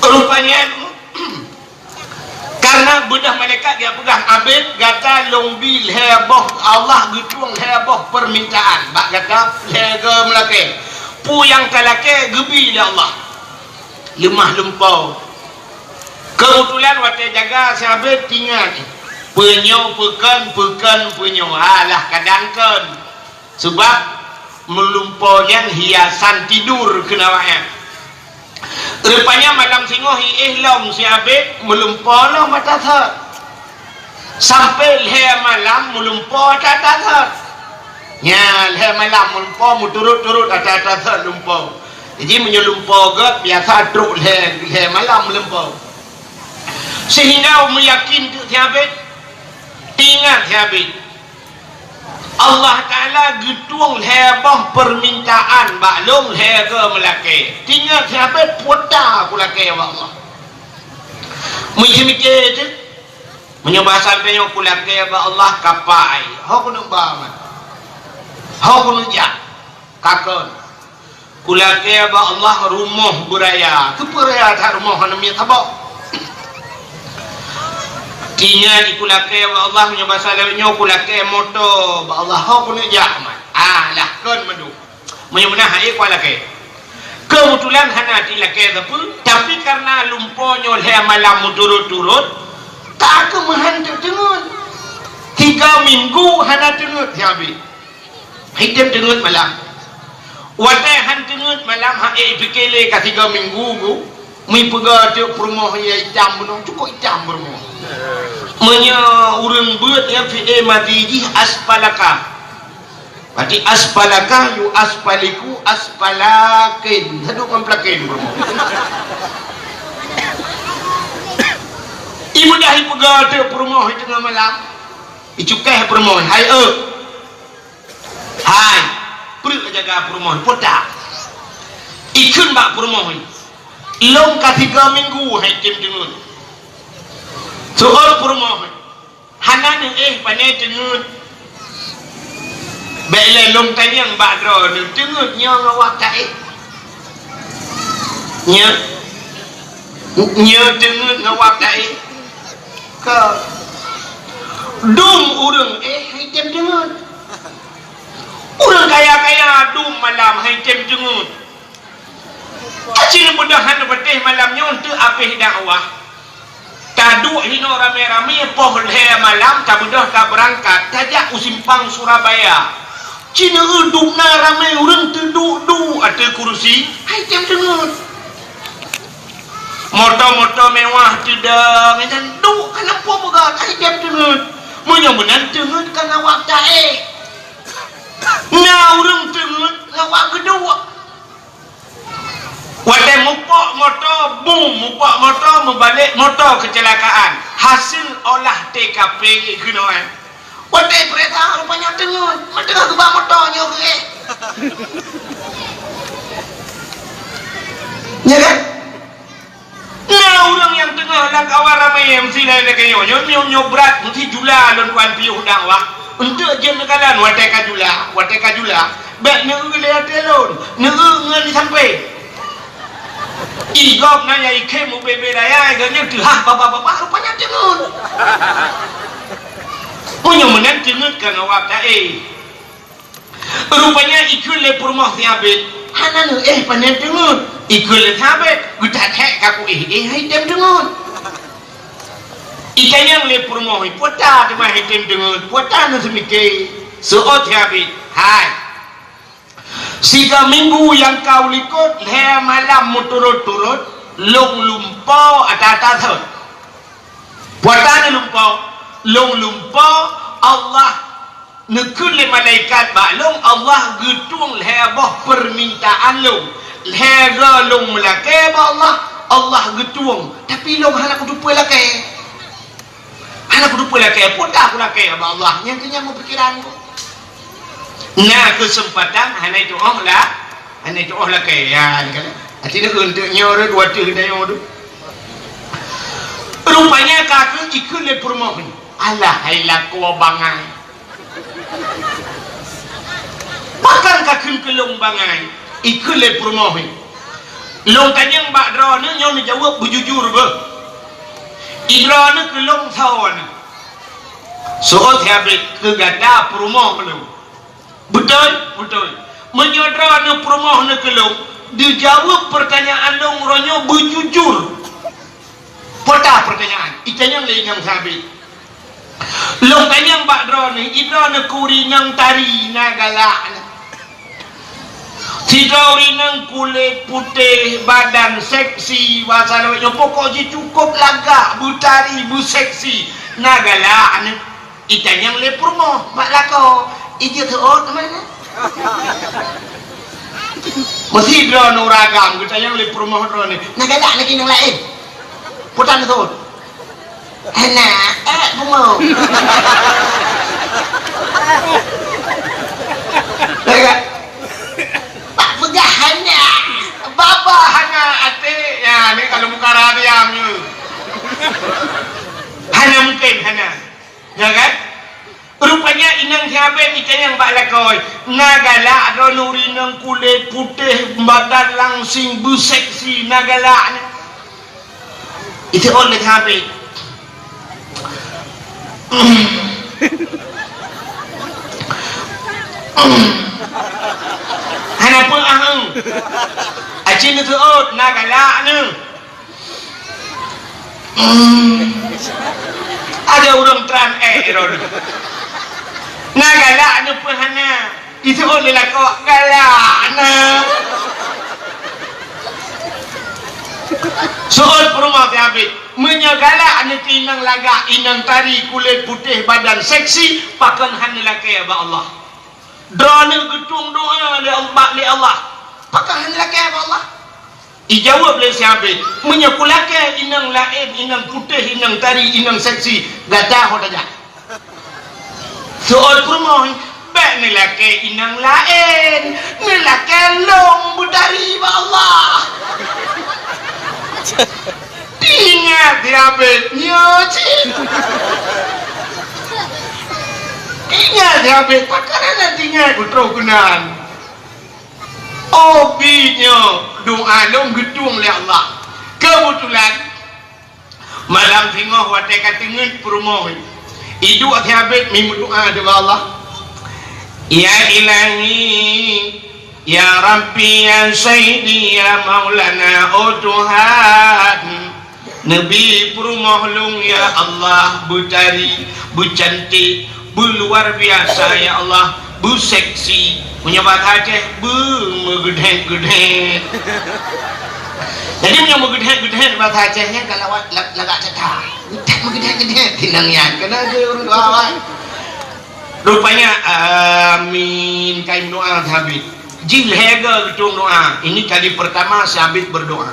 Rupanya, karena beudôh malaikat geupeugah, "Abed gata lôn bi lhèe boh, Allah geutueng lhèe boh peumintaan bak gata lhèe geuh meulakèe. Peue nyang talakèe geubi lé Allah." Leumah lumpoe. Keubeutulan watèe jaga si Abed teuingat, peue nyoe peue kon, peue kon peue nyoe, alah kadang kon. Sabab meulumpoe nyan hiasan tidur keu awaknyan. Rupanya malam singoh iéh lom si Abed meulumpoe lom ata sot. Sampai lhèe malam meulumpoe ata-ata sot. Nyan, lhèe malam meulumpoe meuturot-turot ata-ata sot lumpoe. Jadi, meunyoe lumpoe gèt, biasa trok lhèe, lhèe malam meulumpoe. Sehingga meuyakin teuk si Abed, teuingat si Abed. Allah Taala geutueng lhèe boh peumintaan bak lôn lhèe keu meulakèe. Tingat sabe puta kulakèe bak Allah. Meumiké-miké teuk. Meunyoe basa tanyoe kulakèe bak Allah kapai. Ho keuneuk ba man. Ho keuneuk jak. Ka kon. Kulakèe bak Allah rumoh beuraya. Keupeue raya that rumoh hana miet saboh. Tingat kulakèe bak Allah, meunyoe basa lawét nyoe kulakèe moto bak Allah. Ho keuneuk jak man. Ah, lah kon mandum. Meunyoe meunan hai kulakèe. Keubeutulan hana tilakèe sapeue, tapi kareuna lumpo nyoe lhèe malam meuturot-turot, ka keuh meuhan teuk teungeut. Tiga minggu hana teungeut, habéh. Hai tem teungeut malam. Watèe han teungeut malam, han ék pike lé ka tiga minggu, Bu. Meupeugah teuk peurumoh nyang itam bunoe, cukôp itam peurumoh. Meunyoe ureueng beuet nyang fi'il madhi jih asfalaka. Berarti asfalaka yu asfaliku asfalakin. Saduek ngon plakin peurumoh. Ibudah ipeugah teuk peurumoh teungoh malam. Icukéh peurumoh, hai eu. Hai, pruet jaga peurumoh, puta. Ikheun bak peurumoh, lôn ka tiga minggu hai tem teungeut. Seuôt peurumoh, hana neuéh pané teungeut. Bèk lé lôn tanyong bak droeneuh, teungeut nyoe ngon wak taéh. Nyoe, nyoe teungeut ngon wak taéh. Ka dum ureueng éh hai tem teungeut. Ureueng kaya-kaya dum malam hai tem teungeut. Aci beudôh hana patéh malam nyoe teuk abéh dakwah. Taduek hinoe ramé-ramé poh lhèe malam tabeudôh tabeurangkat tajak u simpang Surabaya. Ci neueu dum na ramé ureueng teuduek-duek ateueh kursi hai tem teungeut. Moto-moto mewah teudong, nyan duek ka lampôh peugah hai tem teungeut. Meunyoe meunan teungeut ka ngon wak taéh. Na ureueng teungeut ngon wak geuduek. Watèe mupok moto, bum, mupok moto, meubalek moto keucilakaan. Hasil olah T K P keunoe. Watèe peuriksa rupanya teungeut, meuteungoh geuba moto nyoe geuéh. Ya kan? Na ureueng nyang teungoh lam kawan ramé meusi lagèe nyoe, nyoe, nyoe, nyoe brat, meusi jula lôn tuan piôh dang wah. Eunteuk jeuet neukalon watèe ka jula, watèe ka jula. Bèk neueu lé até lôn, neueu ngon sampé. I gob na nyang ikhém ubé-bé raya, geuh nyan teuhah babah-babah rupanya teungeut. Meunyoe meunan teungeut ka ngon wak taéh. Rupanya ikheun lé peurumoh si Abed, hana neuéh pané teungeut. Ikheun lé si Abed, geutat hék ka kuéh-éh hai tem teungeut. Itanyong lé peurumoh, "Peue ta teuma hai tem teungeut? Peue ta neuseumiké?" Seuôt si Abed, "Hai, siga minggu nyang ka likot lhèe malam meuturot-turot, lôn lumpo ata-ata thon." "Peue ta neulumpo?" "Lôn lumpo, Allah neukheun lé malaikat bak lôn, Allah geutueng lhèe boh peumintaan lôn. Lhèe droe lôn meulakèe bak Allah, Allah geutueng, tapi lôn hana kuteupeu lakèe. Hana kuteupeu lakèe, peue ta kulakèe bak Allah?" Nyan keuh nyan meupikiran ku. Na keuseumpatan hana tuoh la, hana tuoh lakèe. Ya, ni kan. Hati dah untuk nyoe dua tuh dah nyoe tu. Rupanya ka keuh ikheun lé peurumoh nyoe. "Alah hai lakoe bangai. Pakon ka kheun keu lôn bangai?" Ikheun lé peurumoh nyoe. "Lôn tanyong bak droeneuh nyoe neujaweueb beujujur beuh. I droeneuh keu lôn soe nyoe?" Seuôt si Abed, "Keu gata peurumoh lôn." "Beutôi, beutôi. Meunyoe droeneuh peurumoh neuh keu lôn, deujaweueb peurtanyaan lôn uroe nyoe beujujur." "Peue ta peurtanyaan?" Itanyong lé inong si Abed. "Lôn tanyong bak droeneuh, i droeneuh keu ureueng inong tari na galak nyoe. Sidroe ureueng inong kulét putéh, badan seksi, basa lawét nyoe pokok jih cukôp lagak, beutari, beuseksi, na galak nyoe." Itanyong lé peurumoh bak lakoe, "Ijeuet seuôt teuma nyoe?" Meusidroe nyoe ureueng agam geutanyong lé peurumoh droeneuh, "Na galak lagèe nyang laén? Peue ta neuseuôt?" "Hana, ék pungo." Bak peugah hana, baba hana até. Ya, ni kalau buka rariam ni. Hana mungkin, hana. Ya kan? Rupanya inong siabet itanyong bak lakoe, "Na galak droeneuh ureueng inong kulét putéh, badan langsing, beuseksi, na galak nyoe?" Iseuôt lé siabet. Hana peue aheueng. Aci neuseuôt, na galak nyoe. Hmm. Ada ureueng tran eh, Ron. Na galak nyoe peue hana? Iseuôt lé lakoe, galak na. Seuôt peurumoh siabet. Meunyoe galak nyoe keu inong lagak, inong tari, kulét putéh, badan seksi, pakon hana lakée bak Allah? Droeneuh geutueng doa lé Allah, lé Allah. Pakon hana lakée bak Allah? Ijaweueb lé siabet, "Meunyoe kulakée inong laén, inong putéh, inong tari, inong seksi, gata ho tajak?" Seuôt peurumoh, "Bék neulakée inong laén, neulakée lôn beutari bak Allah." Ingat siabet nyoe cit. Ingat siabet, pakon hana ingat beutôi keunan. Oh, bi nyoe doa lôn geutueng lé Allah. Keubeutulan, malam singoh watée ka teungeut peurumoh, iduek siabet mimeudoa ubak Allah, "Ya Ilahi, ya Rabbi, ya Sayyidi, ya Maulana, oh Tuhan, neubi peurumoh lôn, ya Allah, beutari, beucantik, beuluar biasa, ya Allah, beuseksi." Meunyoe bahasa Aceh, beumeugeudhet-geudhet. Jadi, meunyoe meugeudhet-geudhet bahasa Aceh nyan ka lawat la-, lagak caca. Meugeudhet-geudhet inong nyan, keunan ureueng doa awai. Rupanya, amin, ka imeudoa siabet. Jih lhée goe geutueng doa. Ini kali pertama siabet berdoa.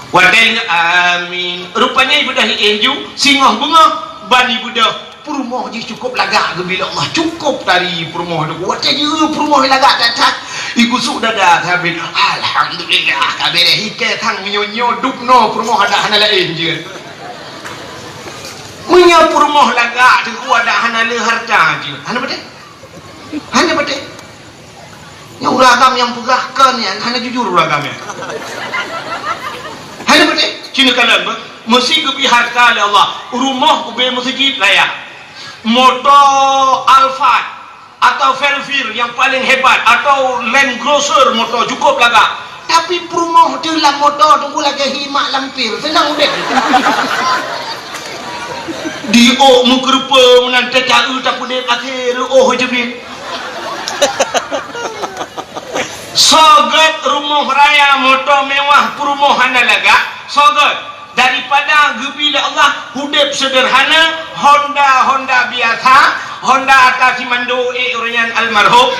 Watée lheueh amin, rupanya ibeudôh iéh ju, singoh beungoh ban ibeudôh. Peurumoh jih cukôp lagak geubri lé Allah, cukôp tari peurumoh tu. Watée jih peurumoh lagak that-that, igusuk dada siabet. Alhamdulillah, ka beureh ikée thang meunyoe nyoe dub noe peurumoh adak hana laén jeuet. Meunyoe peurumoh lagak teungku adak hana le hareuta jeuet. Hana beutôi? Hana beutôi? Nyang ureueng agam nyang peugah kon nyan hana jujur ureueng agam nyan. Hana beutôi? Cina kalon beuh, meusi geubri hareuta lé Allah, rumoh ubé meuseujid raya, moto Alphard atau Velfir nyang paleng hebat atau Land Cruiser moto cukôp lagak. Tapi peurumoh teuh lam moto teungku lagée hi mak lampir, seunang udeb. Di ôk meukeureupeue meunan teuka-eu tapeudeb akhé reuôh jeubiet. Soe gét rumoh raya, moto mewah, peurumoh hana lagak, soe gét? Daripada geubri lé Allah udeb seudeurhana, Honda, Honda biasa, Honda ata simando ék ureueng nyan almarhum.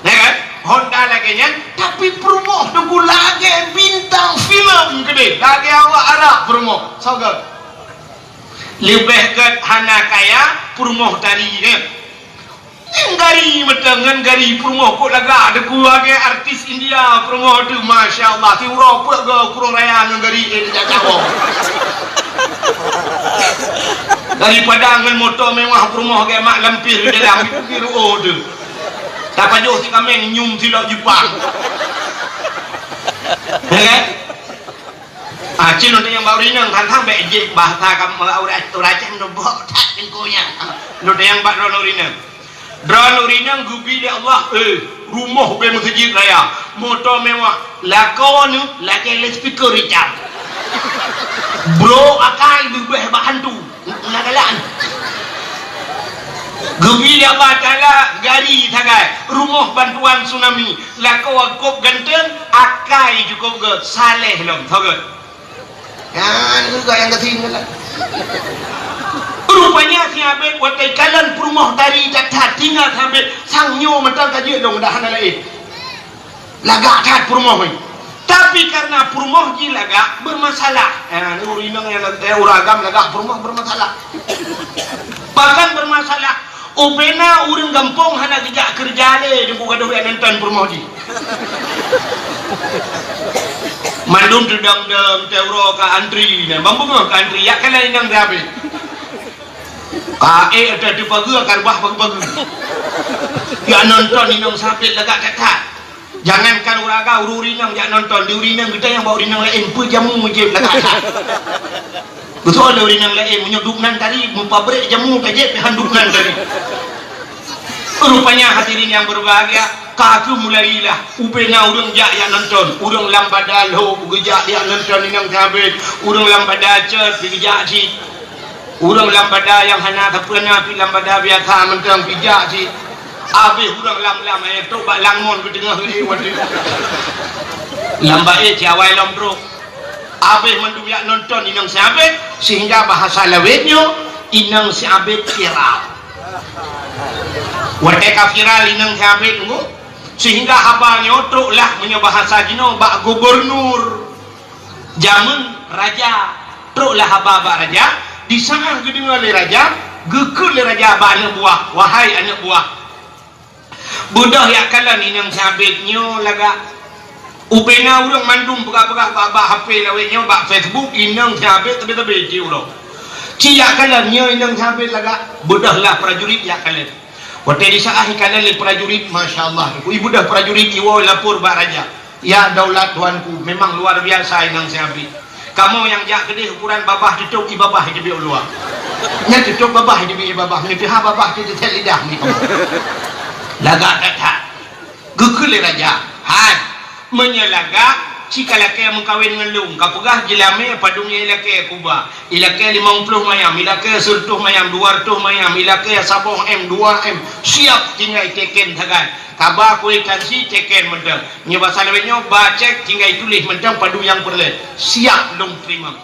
Ya kan? Honda lagée nyan, tapi peurumoh teungku lagée bintang filem keudeh, lagée awak Arab peurumoh. Soe gét? Leubeh gét hana kaya peurumoh tari nyan. Nyan gari mantong ngon gari peurumoh kok lagak teungku lagée artis India peurumoh tu, masya Allah, siuroe peuet goe kurong raya ngon gari éh dijak-jak woe. Daripada ngon moto mewah peurumoh lagée mak lampir di dalam, itu biru oh tu. Tapajoh si kaméng nyium silop Jepang. Ya kan? Ah, cit lôn tanyong bak ureueng inong, than-than bék jeuet bahasa kamoe ureueng, ureueng Aceh nyoe bok that teungku nyan. Ah, lôn tanyong bak droeneuh ureueng inong. Droeneuh ureueng inong geubri lé Allah, eh, rumoh ubé meuseujid raya, moto mewah, lakoe neuh lagée loudspeaker Richard. Bro akai leubeh bak hantu. Ulah galak. Geubri lé Allah Taala gari sagai, rumoh bantuan tsunami, lakoe kôb ganteng, akai cukôp gét, saleh lom, soe gét? Nyan juga nyang gasien galak. Rupanya si Abed watée kalon peurumoh tari that-that, ingat si Abed, sang nyoe mantong ka jeuet dong dah hana laén. Lagak that peurumoh nyoe. Tapi karena peurumoh jih lagak, bermasalah. Eh, ureueng inong nyang lag-, eh, ureueng agam lagak peurumoh bermasalah. Bahkan bermasalah. Ubena ureuëng gampông hana geujak keureuja lé, deungon gadoh jak nonton peurumoh jih. Mandum teudong-dong, teuroe ka antri, na ban beungoh ka antri, jak kalon inong si Abed. Ka ék ata teupageue, ka reubah pageue-pageue. Jak nonton inong si Abed lagak that-that. Jangankan ureuëng agam, ureuëng inong jak nonton, di ureuëng inong geutanyoe bak ureuëng inong laén, peue jamu jép lagak that. Beutôi lé ureuëng inong laén, meunyoe dum nan tadi, meupabrek jamu ka jép, han dum nan tadi. Rupanya hadirin yang berbahagia, ka keuh mulailah, ubena ureuëng jak, jak nonton, ureuëng lam bada lhok geujak jak nonton inong si Abed, ureuëng lam bada cot geujak cit. Ureuëng lam bada nyang hana sapeue na pih lam bada biasa mantong pih jak cit. Abéh ureuëng lam-lam, eh, trok bak langmon geuteungoh lé watée. Lam baét si awai lom trok. Abéh mandum jak nonton inong si Abed, sehingga bahasa lawét nyoe, inong si Abed viral. Watée ka viral inong si Abed nyoe, sehingga haba nyoe troklah meunyoe bahasa jinoe bak gubernur. Jameun raja, troklah haba bak raja, di saát geudeungoe lé raja, geukheun lé raja bak aneuëk buah, "Wahai aneuëk buah, beudôh jak kalon inong si Abed nyoe lagak. Ubena ureuëng mandum peugah-peugah bak, bak H P lawét nyoe, bak Facebook, inong si Abed teubi-teubi di uroe. Ci jak kalon nyoe inong si Abed lagak, beudôhlah prajurit jak kalon." Watée di saát ikalon lé prajurit, masya Allah, ibeudôh prajurit iwoe lapor bak raja. "Ya daulat tuanku, memang luar biasa inong si Abed. Kamoe nyang jak keudeh ukuran babah teutôb ié babah iteubiet u luwa. Nyan teutôb babah iteubiet ié babah, meunyoe teuhah babah teutet lidah meukamoe." Lagak that-that. Geukheun lé raja, "Hai, meunyoe lagak, ci ka lakée meukawen ngon lôn, ka peugah jeulamé padum nyang ilakée kuba. Ilakée limong ploh mayam, ilakée sireutôh mayam, dua reutôh mayam, ilakée saboh M, dua M, siap tinggai teken sagai. Kaba kuitansi teken mantong. Nyoe basa lawét nyoe, ba cek tinggai tuléh mantong padum nyang peureulée. Siap lôn teurimong."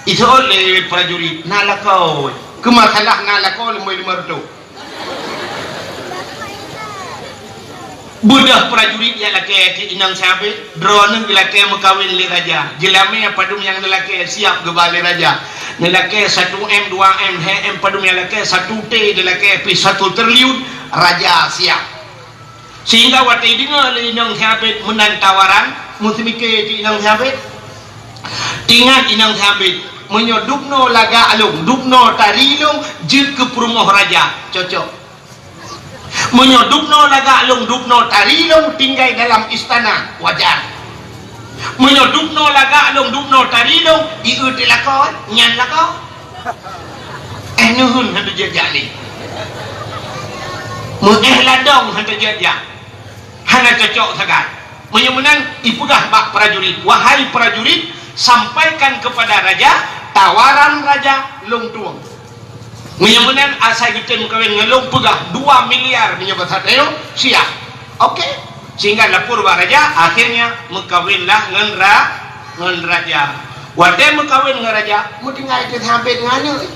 Iseuôt lé prajurit, "Na lakoe." Keumasalah na lakoe leumoi lima reutôh. Beudôh prajurit jak lakée keu inong si Abed, droeneuh geulakée meukawen lé raja. Jeulamé padum nyang neulakée siap geuba lé raja. Neulakée satu M, dua M, lhée M padum nyang lakée, satu T neulakée pih satu triliun, raja siap. Sehingga watée ideungoe lé inong si Abed meunan tawaran, meuseumiké cit inong si Abed. Ingat inong si Abed, "Meunyoe dubnoe lagak lôn, dubnoe tari lôn, jeuet keu peurumoh raja, cocok. Meunyoe dubnoe lagak lôn, dubnoe tari lôn, tinggai dalam istana, wajar. Meunyoe dubnoe lagak lôn, dubnoe tari lôn, ié teuh lakoe, nyan lakoe." Eh, neuheun han teujeuet jak lé. Meuéh ladong han teujeuet jak. Hana cocok sagai. Meunyoe meunan, ipeugah bak prajurit, "Wahai prajurit, sampaikan kepada raja, tawaran raja lôn tueng. Meunyoe meunan, asai geutem meukawen ngon lôn, peugah dua miliar meunyoe basa tanyoe, siap." Oke. Sehingga lapor bak raja, akhirnya meukawenlah ngon ra-, ngon raja. Watée meukawen ngon raja, meutinggai teuh si Abed ngon aneuëk.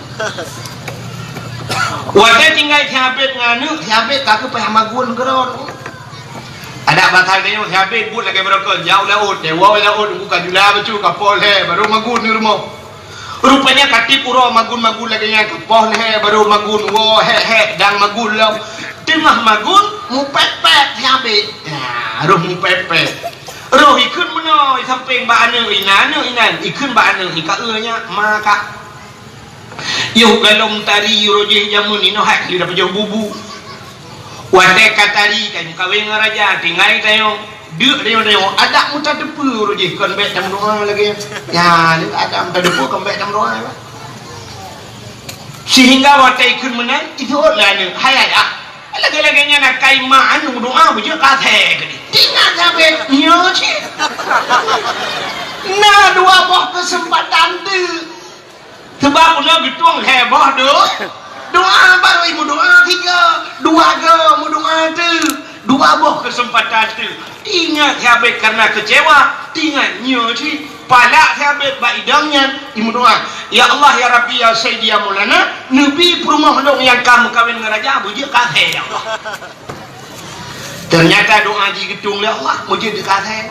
Watée tinggai si Abed ngon aneuëk, si Abed ka geupeuhah magun keudroe. Adak basa tanyoe si Abed buet lagée barokon, jak u laôt, woe u laôt, nunggu ka jula bacut, ka poh lhée, barô magun di rumoh. Rupanya ka tieb uroe magun-magun lagée nyan, ka poh lhée barô magun, woe hék-hék dan magun lom. Teungoh magun, mupét-pét si Abed. Ya, roh mupét-pét. Roh ikheun meunoe, isampéng bak aneuëk inan, aneuëk inan, ikheun bak aneuëk, ika eu nyak, ma ka. Yoh galom tari uroe jih jameun inoe hai lira pajoh bubu. Watée ka tari, ka meukawen ngon raja, tinggai tanyoe, deuk tanyoe-tanyoe, adak meutateupeue uroe jih kon bék tameudoá lagée nyan. Ya, adak meutateupeue kon bék tameudoá, Pak. Sehingga watée ikheun meunan, ituôt lé aneuëk, "Hai ayah, lagée-lagée nyan akai ma anu doá beujeuet ka thée keudeh." Tinggai sabe, nyoe cit. Na dua boh keuseumpatan teuk. Sabab uroe geutueng lhée boh do-, doá, barô imeudoá tiga, dua go meudoá teuk, dua boh keuseumpatan teuk. Ingat si Abed karena keucewa, ingat nyoe cit, palak si Abed bak idong nyan imeudoá, "Ya Allah, ya Rabbi, ya Sayyidi, ya Maulana, neubi peurumoh lôn nyang ka meukawen ngon raja beujeuet ka thée, ya Allah." Ternyata doá jih geutueng lé Allah, beujeuet ka thée.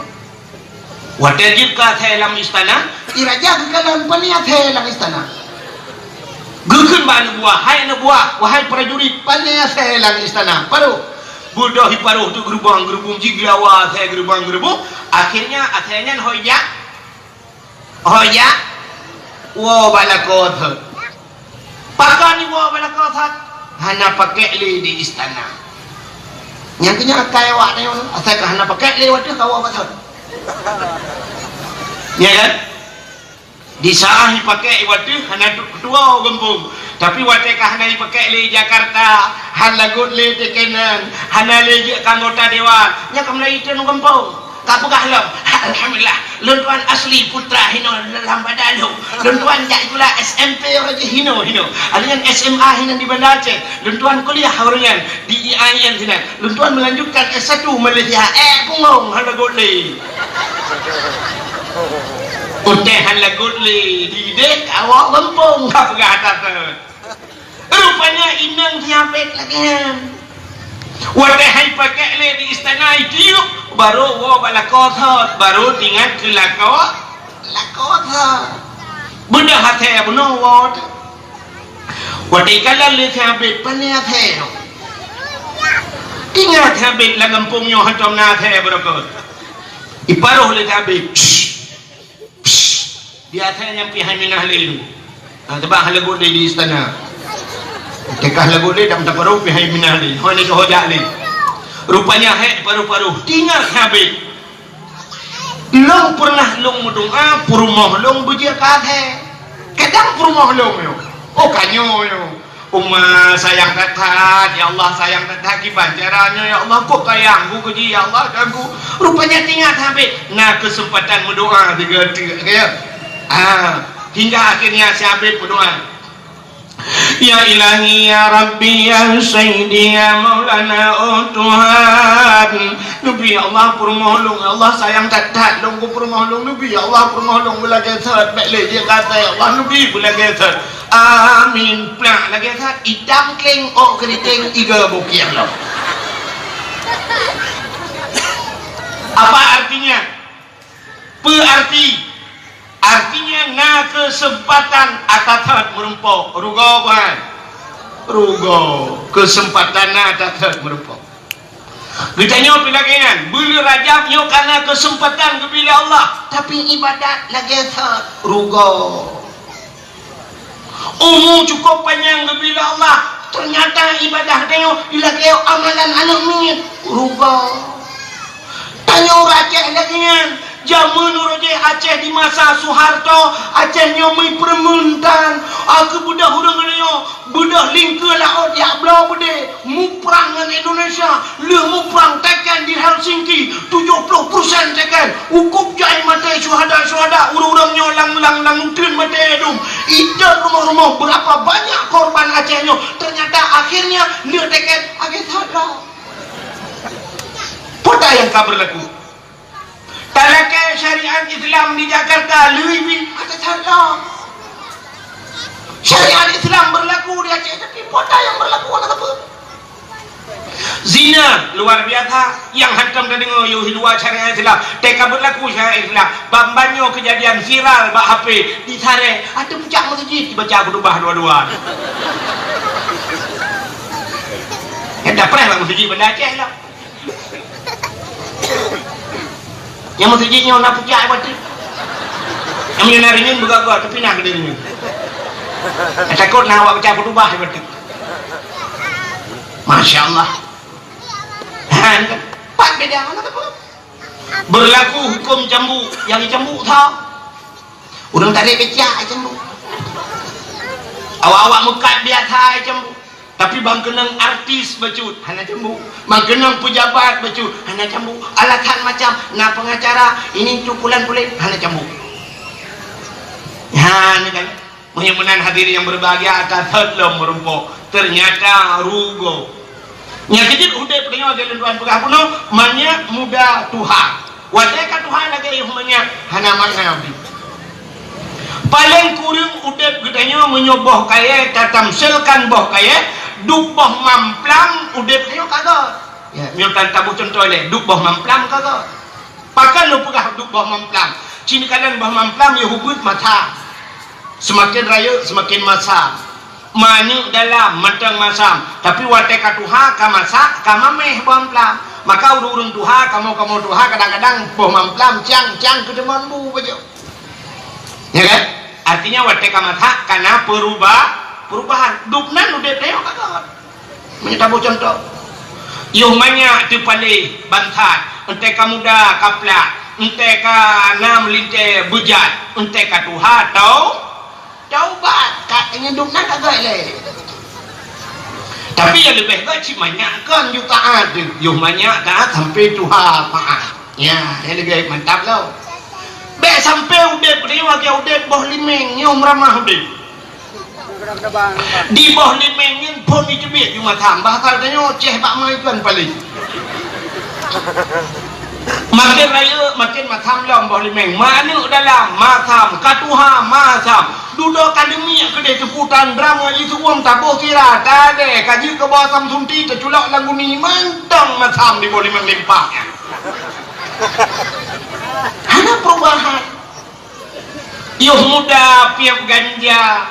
Watée jeuet ka thée lam istana, i raja geukalon peue nyang thée lam istana. Geukheun bak aneuk buah, "Hai aneuk buah, wahai prajurit, pané asèe lam istana." Paroh. Beudôh jiparoh teuk geurubong-geurubong, jigeulawa asèe geurubong-geurubong. Akhirnya asèe nyan ho jak, ho jak woe bak lakoe thot. Pakon jiwoe bak lakoe thot? Hana pakék lé di istana. Nyang keu nyan akai awak nyoe, asai ka hana pakék lé watèe ka woe bak thot. Ya kan? Di saat jipakék watèe hana tu-, tuwoe u gampông. Tapi watèe ka hana jipakék lé Jakarta, hana lagot lé teukenan, hana lé jeuet keu anggota dewan, nyan ka mulai iteun u gampông. Ka peugah lom, "Alhamdulillah, lôn tuan asli putra hinoe lam banda lôn. Lôn tuan jak sikula S M P uroe jih hinoe, hinoe. Ada nyan S M A hinan di Banda Aceh. Lôn tuan kuliah uroe nyan di I A I N sinan. Lôn tuan melanjutkan S satu Malaysia." Eh, punggong, hana lagot lé. Utai hana lagot lé, di deh ka woe gampông, ka peugah atas. Rupanya inong si Abed lagèe nyan. Watèe hai pakék lé di istana, itiup, barô woe bak lakoe thot, barô teuingat keu lakoe, lakoe thot. Beudôh asèe bunoe woe. Watèe ikalon lé si Abed, pané asèe nyoe. Teuingat si Abed lam gampông nyoe hantom na asèe beureukat. Iparoh lé si Abed. Psst! Di asèe nyan pih hai minah lé. Ha, teuba hana lagot lé di istana. Teuka hana lagot lé, dan taparoh pih hai minah lé. Ho ni ho jak lé. Rupanya hék paroh-paroh. Teuingat si Abed. Lôn peureunah lôn meudoa, peurumoh lôn beujeuet keu asèe. Kadang peurumoh lôn nyoe. Oh, ka nyoe nyoe. Uma sayang that-that, ya Allah sayang that-that, kiban cara nyoe ya Allah, kok sayang ku keu jih ya Allah, dan ku. Rupanya teuingat si Abed, na keuseumpatan meudoa sigoe teuk, ya. Ah, hingga akhirnya si Abed meudoa. Ya Ilahi, ya Rabbi, ya Sayyidi, ya Maulana, oh Tuhan. Neubi ya Allah peurumoh lôn, ya Allah sayang that-that lôn keu peurumoh lôn, neubi ya Allah peurumoh lôn beulagèe thot, bèk lé jeuet keu asèe ya Allah, neubi beulagèe thot. Amin. Plak lagèe that, itam kleng, ôk keuriteng, iga bukeng lom. Apa artinya? Peu arti? Artinya na keuseumpatan ata that meurumpok. Rugoe, bukan? Rugoe. Keuseumpatan na ata that meurumpok. Geutanyoe pih lagèe nyan, buleuen Rajab nyoe ka na keuseumpatan geubri lé Allah, tapi ibadat lagèe that rugoe. Umu cukôp panyang geubri lé Allah, teunyata ibadat geutanyoe ilagèe amalan aneuk miet, rugoe. Tanyoe ureueng Aceh lagèe nyan, Jameun uroe jih Aceh di masa Soeharto, Aceh nyoe meupeureumeun tan. Aku beudôh ureueng nyoe, beudôh lingkeue laôt jak bloe beudé, muprang ngon Indonesia, lheueh muprang teken di Helsinki, tujoh ploh persen teken. Ukôb jai maté syuhada-syuhada, ureueng-ureueng nyoe lam, lam, lam uteuen maté dum. Idong rumoh-rumoh, berapa banyak korban Aceh nyoe. Ternyata akhirnya neuk teken agé that lom. Peue nyang ka berlaku? Talakèe syariat Islam di Jakarta leuwi bit ata that lom. Syariat Islam berlaku di Aceh, tapi peue nyang berlaku hana sapeue. Zina luar biasa, nyang hantom tadeungoe yoh di luwa syariat Islam. Teuka berlaku syariat Islam, ban-ban nyoe keujadian viral bak H P, di Sareh, ateueh pucak meuseujid dibaca khutubah dua-dua. Nyang tapreh bak meuseujid Banda Aceh lah. Nyang meuseujid nyoe na pucak bateuk. Nyang meunyoe na reunyeun beugaga, teupinah keudeh reunyeun. Takot na awak baca khutubah bateuk. Masya Allah. Ha, ni kan? Pat beda mana tu? Berlaku hukum cambuk, nyang cambuk tho. Ureueng tarek becak ai cambuk. Awak-awak meukat biasa ai cambuk. Tapi ban keunong artis bacut, hana cambuk. Ban keunong pejabat bacut, hana cambuk. Alasan macam, na pengacara, ini tu pulan-pulan, hana cambuk. Ha, ni kan. Meunyoe meunan hadirin yang berbahagia, ata that lom meurumpok. Ternyata rugoe. Nyang keujeuet udép tanyoe lagèe lôn tuan peugah bunoe, manyak muda tuha. Watèe ka tuha lagèe yoh manyak, hana makna udép. Paleng kureueng udép geutanyoe meunyoe boh kayèe, tatamsilkan boh kayèe, duek boh mamplam udép tanyoe ka göt. Ya, meunyoe tan taboh cuntoh lé, duek boh mamplam ka göt. Pakon lôn peugah duek boh mamplam? Ci neukalon boh mamplam yoh ubit masa. Seumaken rayeuk, seumaken masa. Manok dalam mantong masam, tapi watée ka tuha, ka masak, ka mameh boh mamplam. Maka ureuëng-ureuëng tuha, kamoe-kamoe tuha, kadang-kadang boh mamplam cang-cang keudeungon bu bacut. Ya kan? Artinya watée ka masak, kana peruba-, perubahan. Dubnan udeb tanyoe ka kon. Meunyoe taboh cuntoh, yoh manyak teupaléh bansat, entée ka muda ka plak, entée ka na meulintée beujat, entée ka tuha tau-, taubat, ka nyan dubnan ka gét lé. Tapi nyang leubeh gét cit manyak kon ju taát, yoh manyak taát sampai tuha taát. Ya, nyang leubeh mantap lom. Bék sampai udeb, lagée udeb boh limeng nyoe meuramah udeb. Di boh limeng nyan phon jiteubiet ju masam, bah asai tanyoe ceh bak ma ikon paléh. Makin rayeuk, makin masam lom boh limeng. Manok dalam, masam. Ka tuha, masam. Dudoe ka leumiek keudeh teuputan drama jisuwöm taboh sira, tadée ka jeuet keu boh asam sunti teuculok lam guni, mantong masam di boh limeng limpah nyan. Hana perubahan. Yoh muda piep ganja,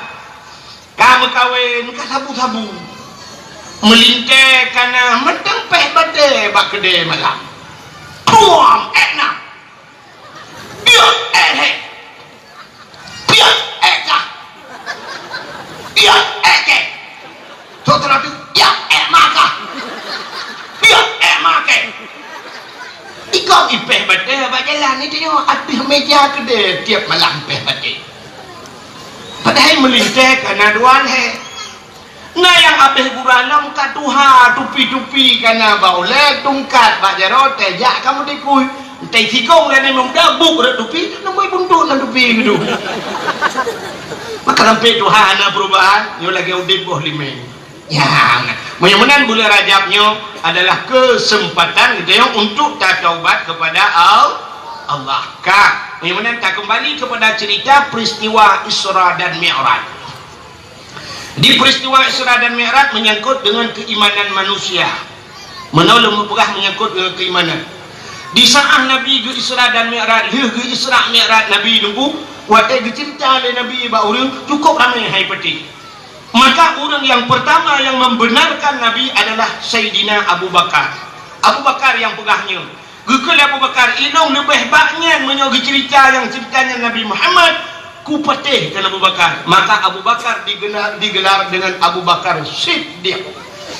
ka meukawen ka sabu-sabu. Meulintée kana mantong péh batée bak keudée malam. Puam, ék na. Biak, ék hé. Biak, ék kah. Biak, ék keh. Soe teuma tu, "Yak, ék makah! Yak, ék makeh!" Ikong ipéh batée bak jalan ni tanyoe, ateueh méja keudée tiep malam péh batée. Padahai meulintée kana dua lhée. Na nyang abéh gura lom ka tuha, tupi-tupi kana bak ulée, tungkat bak jaroe, tée jak ka meutikui. Tée sikong lagée muda, buk rot tupi, neumui buntot lam tupi geudu. Maka sampai tuha hana perubahan, nyoe lagée udeb boh limeng. Ya, meunyoe meunan buleuen Rajab nyoe adalah kesempatan geutanyoe untuk tataubat kepada Al-, Allah. Ka, meunyoe meunan takeumbali kepada cerita peristiwa Isra dan Mi'raj. Di peristiwa Isra dan Mi'raj menyangkut dengan keimanan manusia. Meunoe lôn peugah menyangkut dengan keimanan. Di saat Nabi geu-Isra dan Mi'raj, lheueh geu-Isra Mi'raj Nabi nunggu, watée geuceurita lé Nabi bak ureuëng, cukup ramé hai patéh. Maka ureuëng yang pertama yang membenarkan Nabi adalah Saidina Abu Bakar. Abu Bakar yang peugah nyoe. Geukheun lé Abu Bakar, "Ilôn leubeh bak nyan meunyoe geuceurita nyang ceurita nyan Nabi Muhammad, kupatéh," kheun Abu Bakar. Maka Abu Bakar digeuna-, digelar dengan Abu Bakar Siddiq.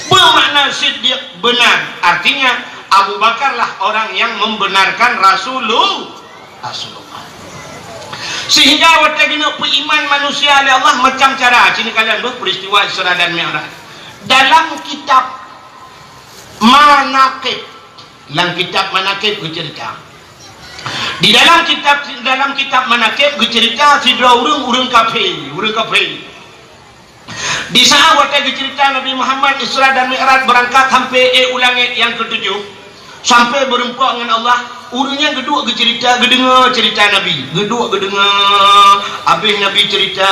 Beumakna Siddiq benar. Artinya, Abu Bakarlah orang yang membenarkan Rasulul-, Rasulullah. Sehingga watée geuneuk peuiman manusia lé Allah macam cara. Sini kalian beuh peristiwa Isra dan Mi'raj. Dalam kitab Manaqib, lam kitab Manaqib geuceurita. Di dalam kitab, dalam kitab Manaqib geuceurita sidroe ureuëng, ureuëng kafé, ureuëng kafé. Di saat watée geuceurita Nabi Muhammad Isra dan Mi'raj beurangkat sampai ék u langét nyang keutujoh, sampai beureumpok ngon Allah, ureuëng nyan geuduek geuceurita, geudeungoe ceurita Nabi, geuduek geudeungoe, abéh Nabi ceurita,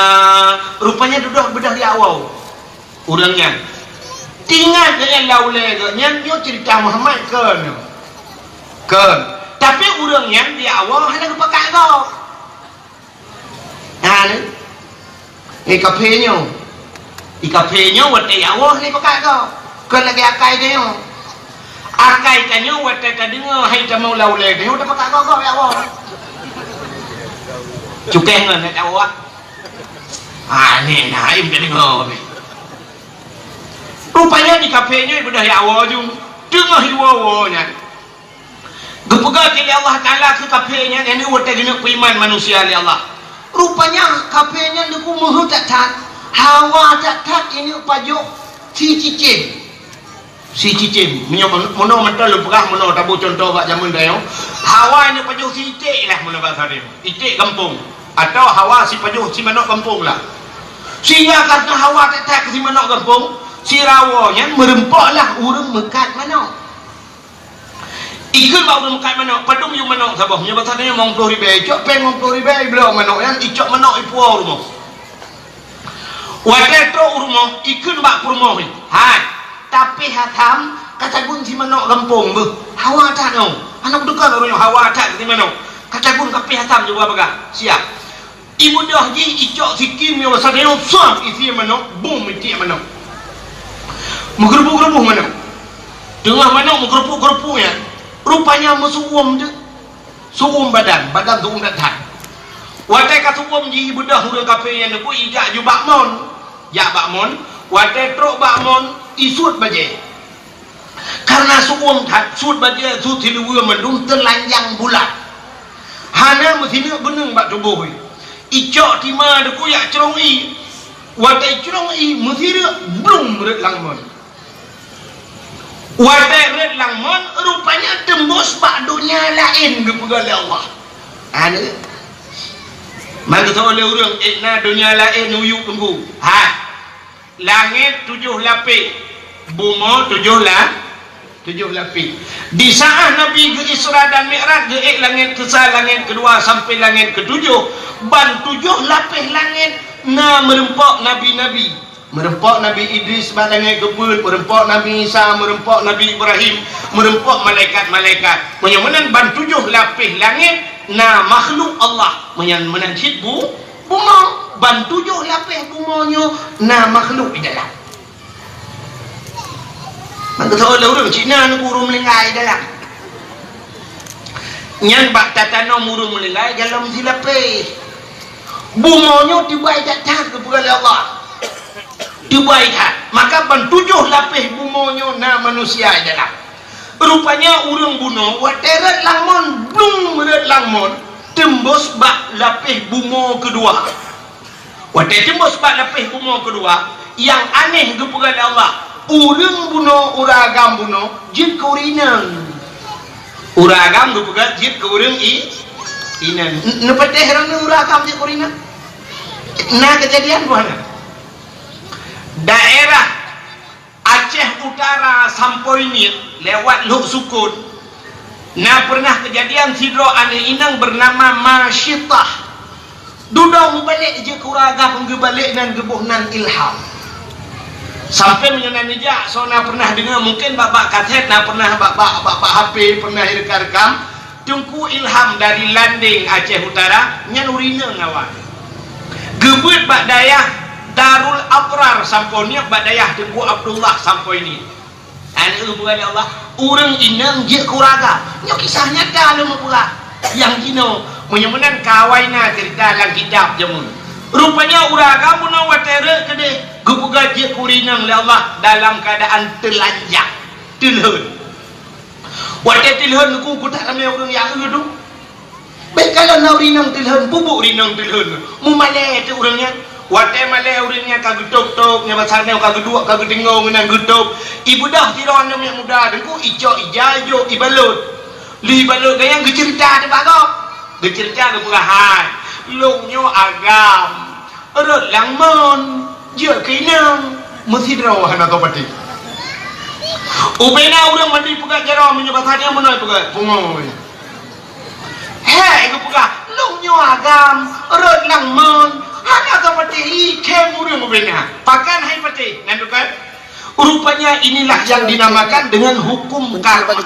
rupanya dudoe beudôh jak woe. Ureuëng nyan. Teuingat geuh nyan lam ulée geuh nyan nyoe ceurita Muhammad kon. Kon. Tapi ureuëng nyan di awai hana geupakat gob. Nah, ni. Ni kafé nyoe. Di kafé nyoe watée di awai hana geupakat gob. Kon lagée akai tanyoe. Akai tanyoe watée tadeungoe hai tamong lam ulée tanyoe tapakat gob-gob di awai. Cukéh ngon hai awak. Ah, ni na, ai tadeungoe. Rupanya di kafé nyan beudôh jak woe ju, teungoh jiwoe-woe nyan. Geupeugah lé Allah Taala keu kafé nyan, nyan watée geuneuk peuiman manusia lé Allah. Rupanya kafé nyan deuku meuheuét that-that, hawa that-that ineuk pajoh sicicém. Sicicém. Meunyoe meunoe mantong lôn peugah, meunoe taboh cuntoh bak jamén tanyoe, hawa ineuk pajoh siték lah meunoe basa tanyoe. Iték gampông. Atawa hawa sipajoh simanok gampông lah. Sehingga karna hawa that-that keu simanok gampông, sirawoe nyan meureumpok lah ureuëng meukat manok. Ikheun bak ureuëng meukat manok, padum yue manok saboh? Meunyoe basa tanyoe limong ploh ribée, cok péng limong ploh ribée, ibloe manok nyan, icok manok ipuwoe u rumoh. Watée trok u rumoh, ikheun bak peurumoh nyan, "Hai, tapéh asam ka tagun simanok gampông beuh. Hawa that nyoe." Hana beutôi ureuëng nyoe, hawa that simanok. Ka tagun kapéh asam, cuba peugah. Siap. Ibeudôh jih icok sikin nyoe basa nyoe, suah isi manok, bum itiek manok. Meugeureubuh-geureubuh manok. Teungoh manok meugeurupuk-geurupuk nyan. Rupanya meusu'uem teuk. Su'uem badan, badan su'uem that-that. Watée ka su'uem jih ibeudôh ureuëng kafé nyan neupue ijak ju bak mon. Jak bak mon, watée trok bak mon, isuet bajée. Karena su'uem that, suet bajée, suet siluweue mandum teulanjang bulat. Hana meusineuk beuneueng bak tuboh. Icok tima deukui jak crông ié. Watée crông ié meusireuk blum rot lam mon. Watée rot lam mon, rupanya teumbôs bak donya laén geupeugah lé Allah. Aneuk. Mangkeusau lé ureuëng, ék na donya laén uyuek teungku. Ha. Langét tujoh lapéh, bumoe tujoh la-, tujoh lapéh. Di saát Nabi geu-Isra dan Mi'raj, geuék langét keusa, langét keudua sampai langét keutujoh, ban tujoh lapéh langét na meureumpok nabi-nabi. Meureumpok Nabi Idris bak langét keupeuet, meureumpok Nabi Isa, meureumpok Nabi Ibrahim, meureumpok malaikat-malaikat. Meunyoe meunan ban tujoh lapéh langét na makhluk Allah. Meunyoe meunan cit bu-, Bumoe, ban tujoh lapéh bumoe nyoe na makhluk di dalam. Mangkeusau lé ureuëng Cina nunggu ureuëng meuninggai dalam. Nyan bak tatanom ureuëng meuninggai dalam silapéh. Bumoe nyoe tibai that-that geupeugah lé Allah. Tibai that. Maka ban tujoh lapéh bumoe nyoe na manusia di dalam. Rupanya ureuëng bunoe watée rot lam mon, blum rot lam mon, teumbôs bak lapéh bumoe keudua. Watée teumbôs bak lapéh bumoe keudua, nyang aneh geupeugah lé Allah, ureuëng bunoe, ureuëng agam bunoe jeuet keu ureuëng inong. Ureuëng agam geupeugah jeuet keu ureuëng i-, inong. N-, neupatéh droeneuh ureuëng agam jeuet keu ureuëng inong? Na keujadian bunoe. Daerah Aceh Utara sampoe nyoe lewat Lhoksukon, na pernah keujadian sidroe aneuk inong beunama Masyitah. Dudoe meubalek jeuet keu ureuëng agam, geubalek nan geuboh nan Ilham. Sampoe meunyoe na neujak, soe na pernah deungoe, mungken bak-bak kaset, na pernah bak-bak, bak-bak H P pernah irekam-rekam. Teungku Ilham dari Landeng, Aceh Utara, nyan ureuëng inong awai. Geubeuet bak dayah Darul Abrar sampoe nyoe, bak dayah Teungku Abdullah sampoe nyoe. Aneuk geupeugah lé Allah, ureuëng inong jeuet keu ureuëng agam. Nyoe kisah nyata lôn meupeugah. Nyang jinoe, meunyoe meunan ka awai na ceurita lam kitab jameun. Rupanya ureuëng agam bunoe watée rot keudeh, geupeugah jeuet keu ureuëng inong lé Allah dalam keuadaan teulanjang, teulhon. Watée teulhon nunggu, geutak ramé ureuëng nyang eu tu. Bék kalon na ureuëng inong teulhon, peubuet ureuëng inong teulhon. Meumalée teuk ureuëng nyan. Watée malée ureuëng nyan ka geutôb-tôb, nyan basa nyoe ka geuduek, ka geudeungoe ngon nyang geutôb. Ibeudôh sidroe aneuk miet muda, teungku, icok ija, ijok, ibalot. Lheueh ibalot, gobnyan geuceurita teuk bak gob. Geuceurita geupeugah, "Hai, lôn nyoe agam." Rot lam mon, jeuet keu inong, meusidroe hana soe patéh. Ubena ureuëng mandum peugah jaroe, meunyoe basa nyoe meunoe peugah, pungoe. Hék geupeugah, lôn nyoe agam, rot lam mon, hana soe patéh, ikhém ureuëng ubena. Pakon han ipatéh, nan tukang? Rupanya inilah yang dinamakan dengan hukum karma.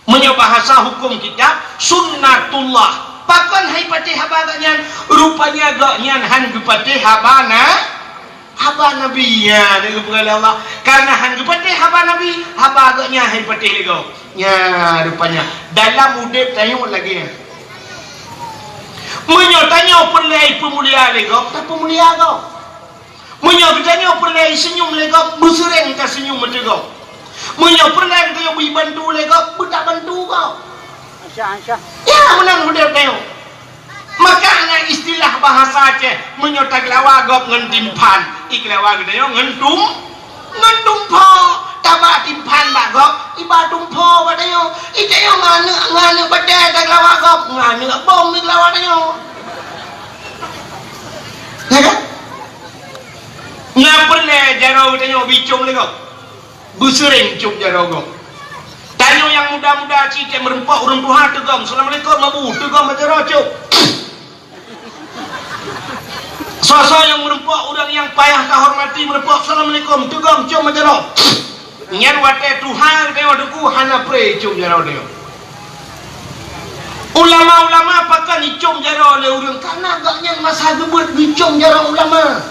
Meunyoe bahasa hukum kitab, sunnatullah. Pakon han ipatéh haba gobnyan? Rupanya gobnyan han geupatéh haba na-, haba Nabi. Nyan geupeugah lé Allah. Karena han geupatéh haba Nabi, haba gobnyan han ipatéh lé gob. Nyan rupanya. Dalam udeb tanyoe lagée nyan. Meunyoe tanyoe peureulée ipeumulia lé gob, tapeumulia gob. Meunyoe geutanyoe peureulée iseunyum lé gob, beuseuréng taseunyum ateueh gob. Meunyoe peureulée geutanyoe bri bantu lé gob, beutabantu gob. Aisyah, Aisyah. Ya, meunan udeb tanyoe. Maka na istilah bahasa Aceh, meunyoe tageulawa gob ngon timphan, igeulawa geutanyoe ngon tum-, ngon tumpho. Taba timphan bak gob, iba tumpho bak tanyoe. Itanyoe ngon aneuk, ngon aneuk batée tageulawa gob, ngon aneuk bom igeulawa tanyoe. Ya kan? Na peureulée jaroe geutanyoe bicom lé gob. Beuseuréng cop jaroe gob. Tanyoe nyang muda-muda cit meureumpok ureuëng tuha teugom, "Assalamualaikum, Abu." Teugom jaroe cop. Soe-soe nyang meureumpok ureuëng nyang payah tahormati meureumpok, "Assalamualaikum." Teugom cop jaroe. Nyan watée tuha geutanyoe teungku hana pré cop jaroe tanyoe. Ulama-ulama pakon jicôm jaroe lé ureuëng, karena gobnyan masa geubeuet jicôm jaroe ulama.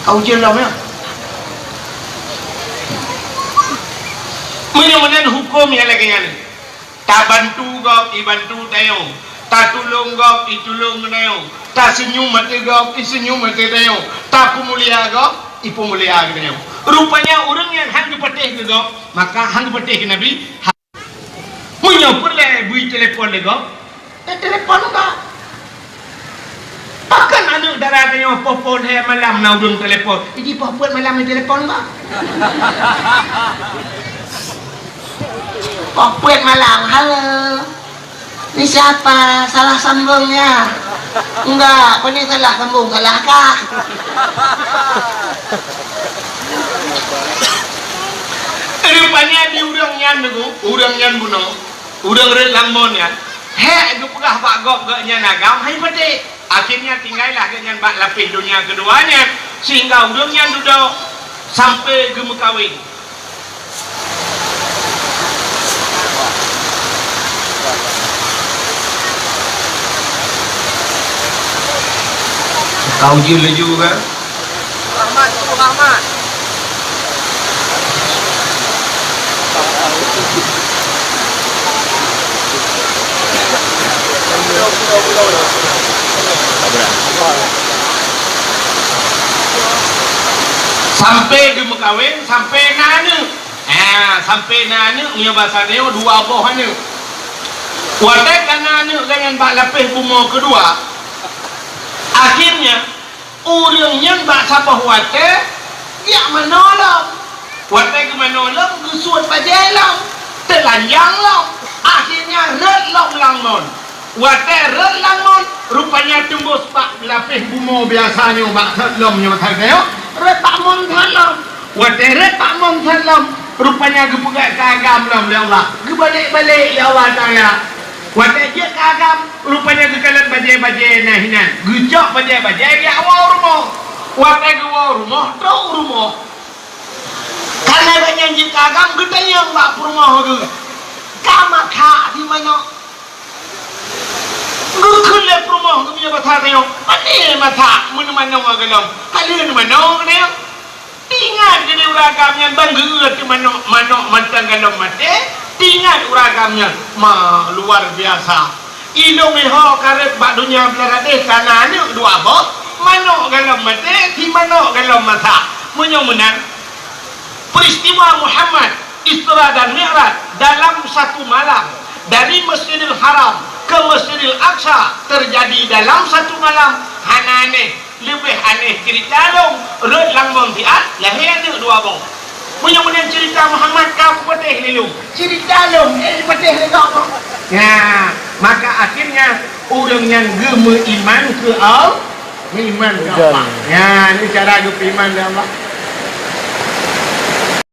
Ka ujeuen lom, ya. Meunyoe meunan hukôm nyang lagée nyan, tabantu gob, ibantu tanyoe, tatulông gob, itulông tanyoe, taseunyum ateueh gob, iseunyum ateueh tanyoe, tapeumulia gob, ipeumulia tanyoe. Rupanya ureuëng nyang hán geupatéh keu gob, maka hán geupatéh keu Nabi. Meunyoe peureulée bri telepon lé gob, eh, telepon gob. Pakon aneuëk dara tanyoe poh-poh lhée malam na ureuëng telepon? Iji poh peuet malam telepon gob. Poh peuet malam, "Halo. Ini siapa? Salah sambung ya?" "Enggak, apa ni salah sambung? Salah kah?" Rupanya di ureuëng nyan, Teungku, ureuëng nyan bunoe, ureuëng rot lam mon nyan, hék geupeugah bak gob gobnyan agam, hai patéh. Akhirnya tinggailah gobnyan bak lapéh donya keudua nyan, sehingga ureuëng nyan dudoe sampai geumeukawen. Ka ujeuen laju kan? Rahmat, Teungku Rahmat. Sampai geumeukawen, sampai na aneuëk. Ha, sampai na aneuëk, meunyoe basa tanyoe dua boh aneuëk. Watée ka na aneuëk gobnyan bak lapéh bumoe keudua, akhirnya ureuëng nyan bak saboh watée geujak manoe lom. Watée geumanoe lom, geusuet bajée lom, teulanjang lom, akhirnya rot lom lam mon. Watée rot lam mon, rupanya teumbôh bak lapéh bumoe biasa nyoe bak thot lom nyoe that nyoe, rot bak mon thot lom. Watée rot bak mon thot lom, rupanya geupeugét keu agam lom lé Allah, geubalek-balek lé Allah Taala. Watée jeuet keu agam, rupanya geukalon bajée-bajée na hinan, geucok bajée-bajée geujak woe u rumoh. Watée geuwoe u rumoh, trok u rumoh. Kana gobnyan jeuet keu agam, geutanyong bak peurumoh geuh, "Ka masak di manok?" Geukheun lé peurumoh geuh meunyoe basa tanyoe, "Pane masak, meuneumanoe gohlom, ka lheueh neumanoe gohlom." Teuingat keuneuk ureueng agam nyan ban geueu teuh manok, manok mantong gohlom maté. Teuingat ureueng agam nyan, ma, luar biasa. Ilôn iho ka rhot bak donya beuladeh ka na aneuk dua boh, manok gohlom maté, si manok gohlom masak. Meunyoe meunan, peristiwa Muhammad Isra dan Mi'raj dalam satu malam, dari Masjidil Haram ke Masjidil Aqsa terjadi dalam satu malam, hana aneh. Leubeh aneh cerita lôn, rhot lam mon siat, lahé aneuk dua boh. Meunyoe meunan cerita Muhammad ka peupatéh lé lôn, cerita lôn, eh, peupatéh lé gob. Nyan, maka akhirnya ureueng nyan geumeuiman keu Al-, meuiman keu Allah. Nyan, ni cara geupeuiman lé Allah.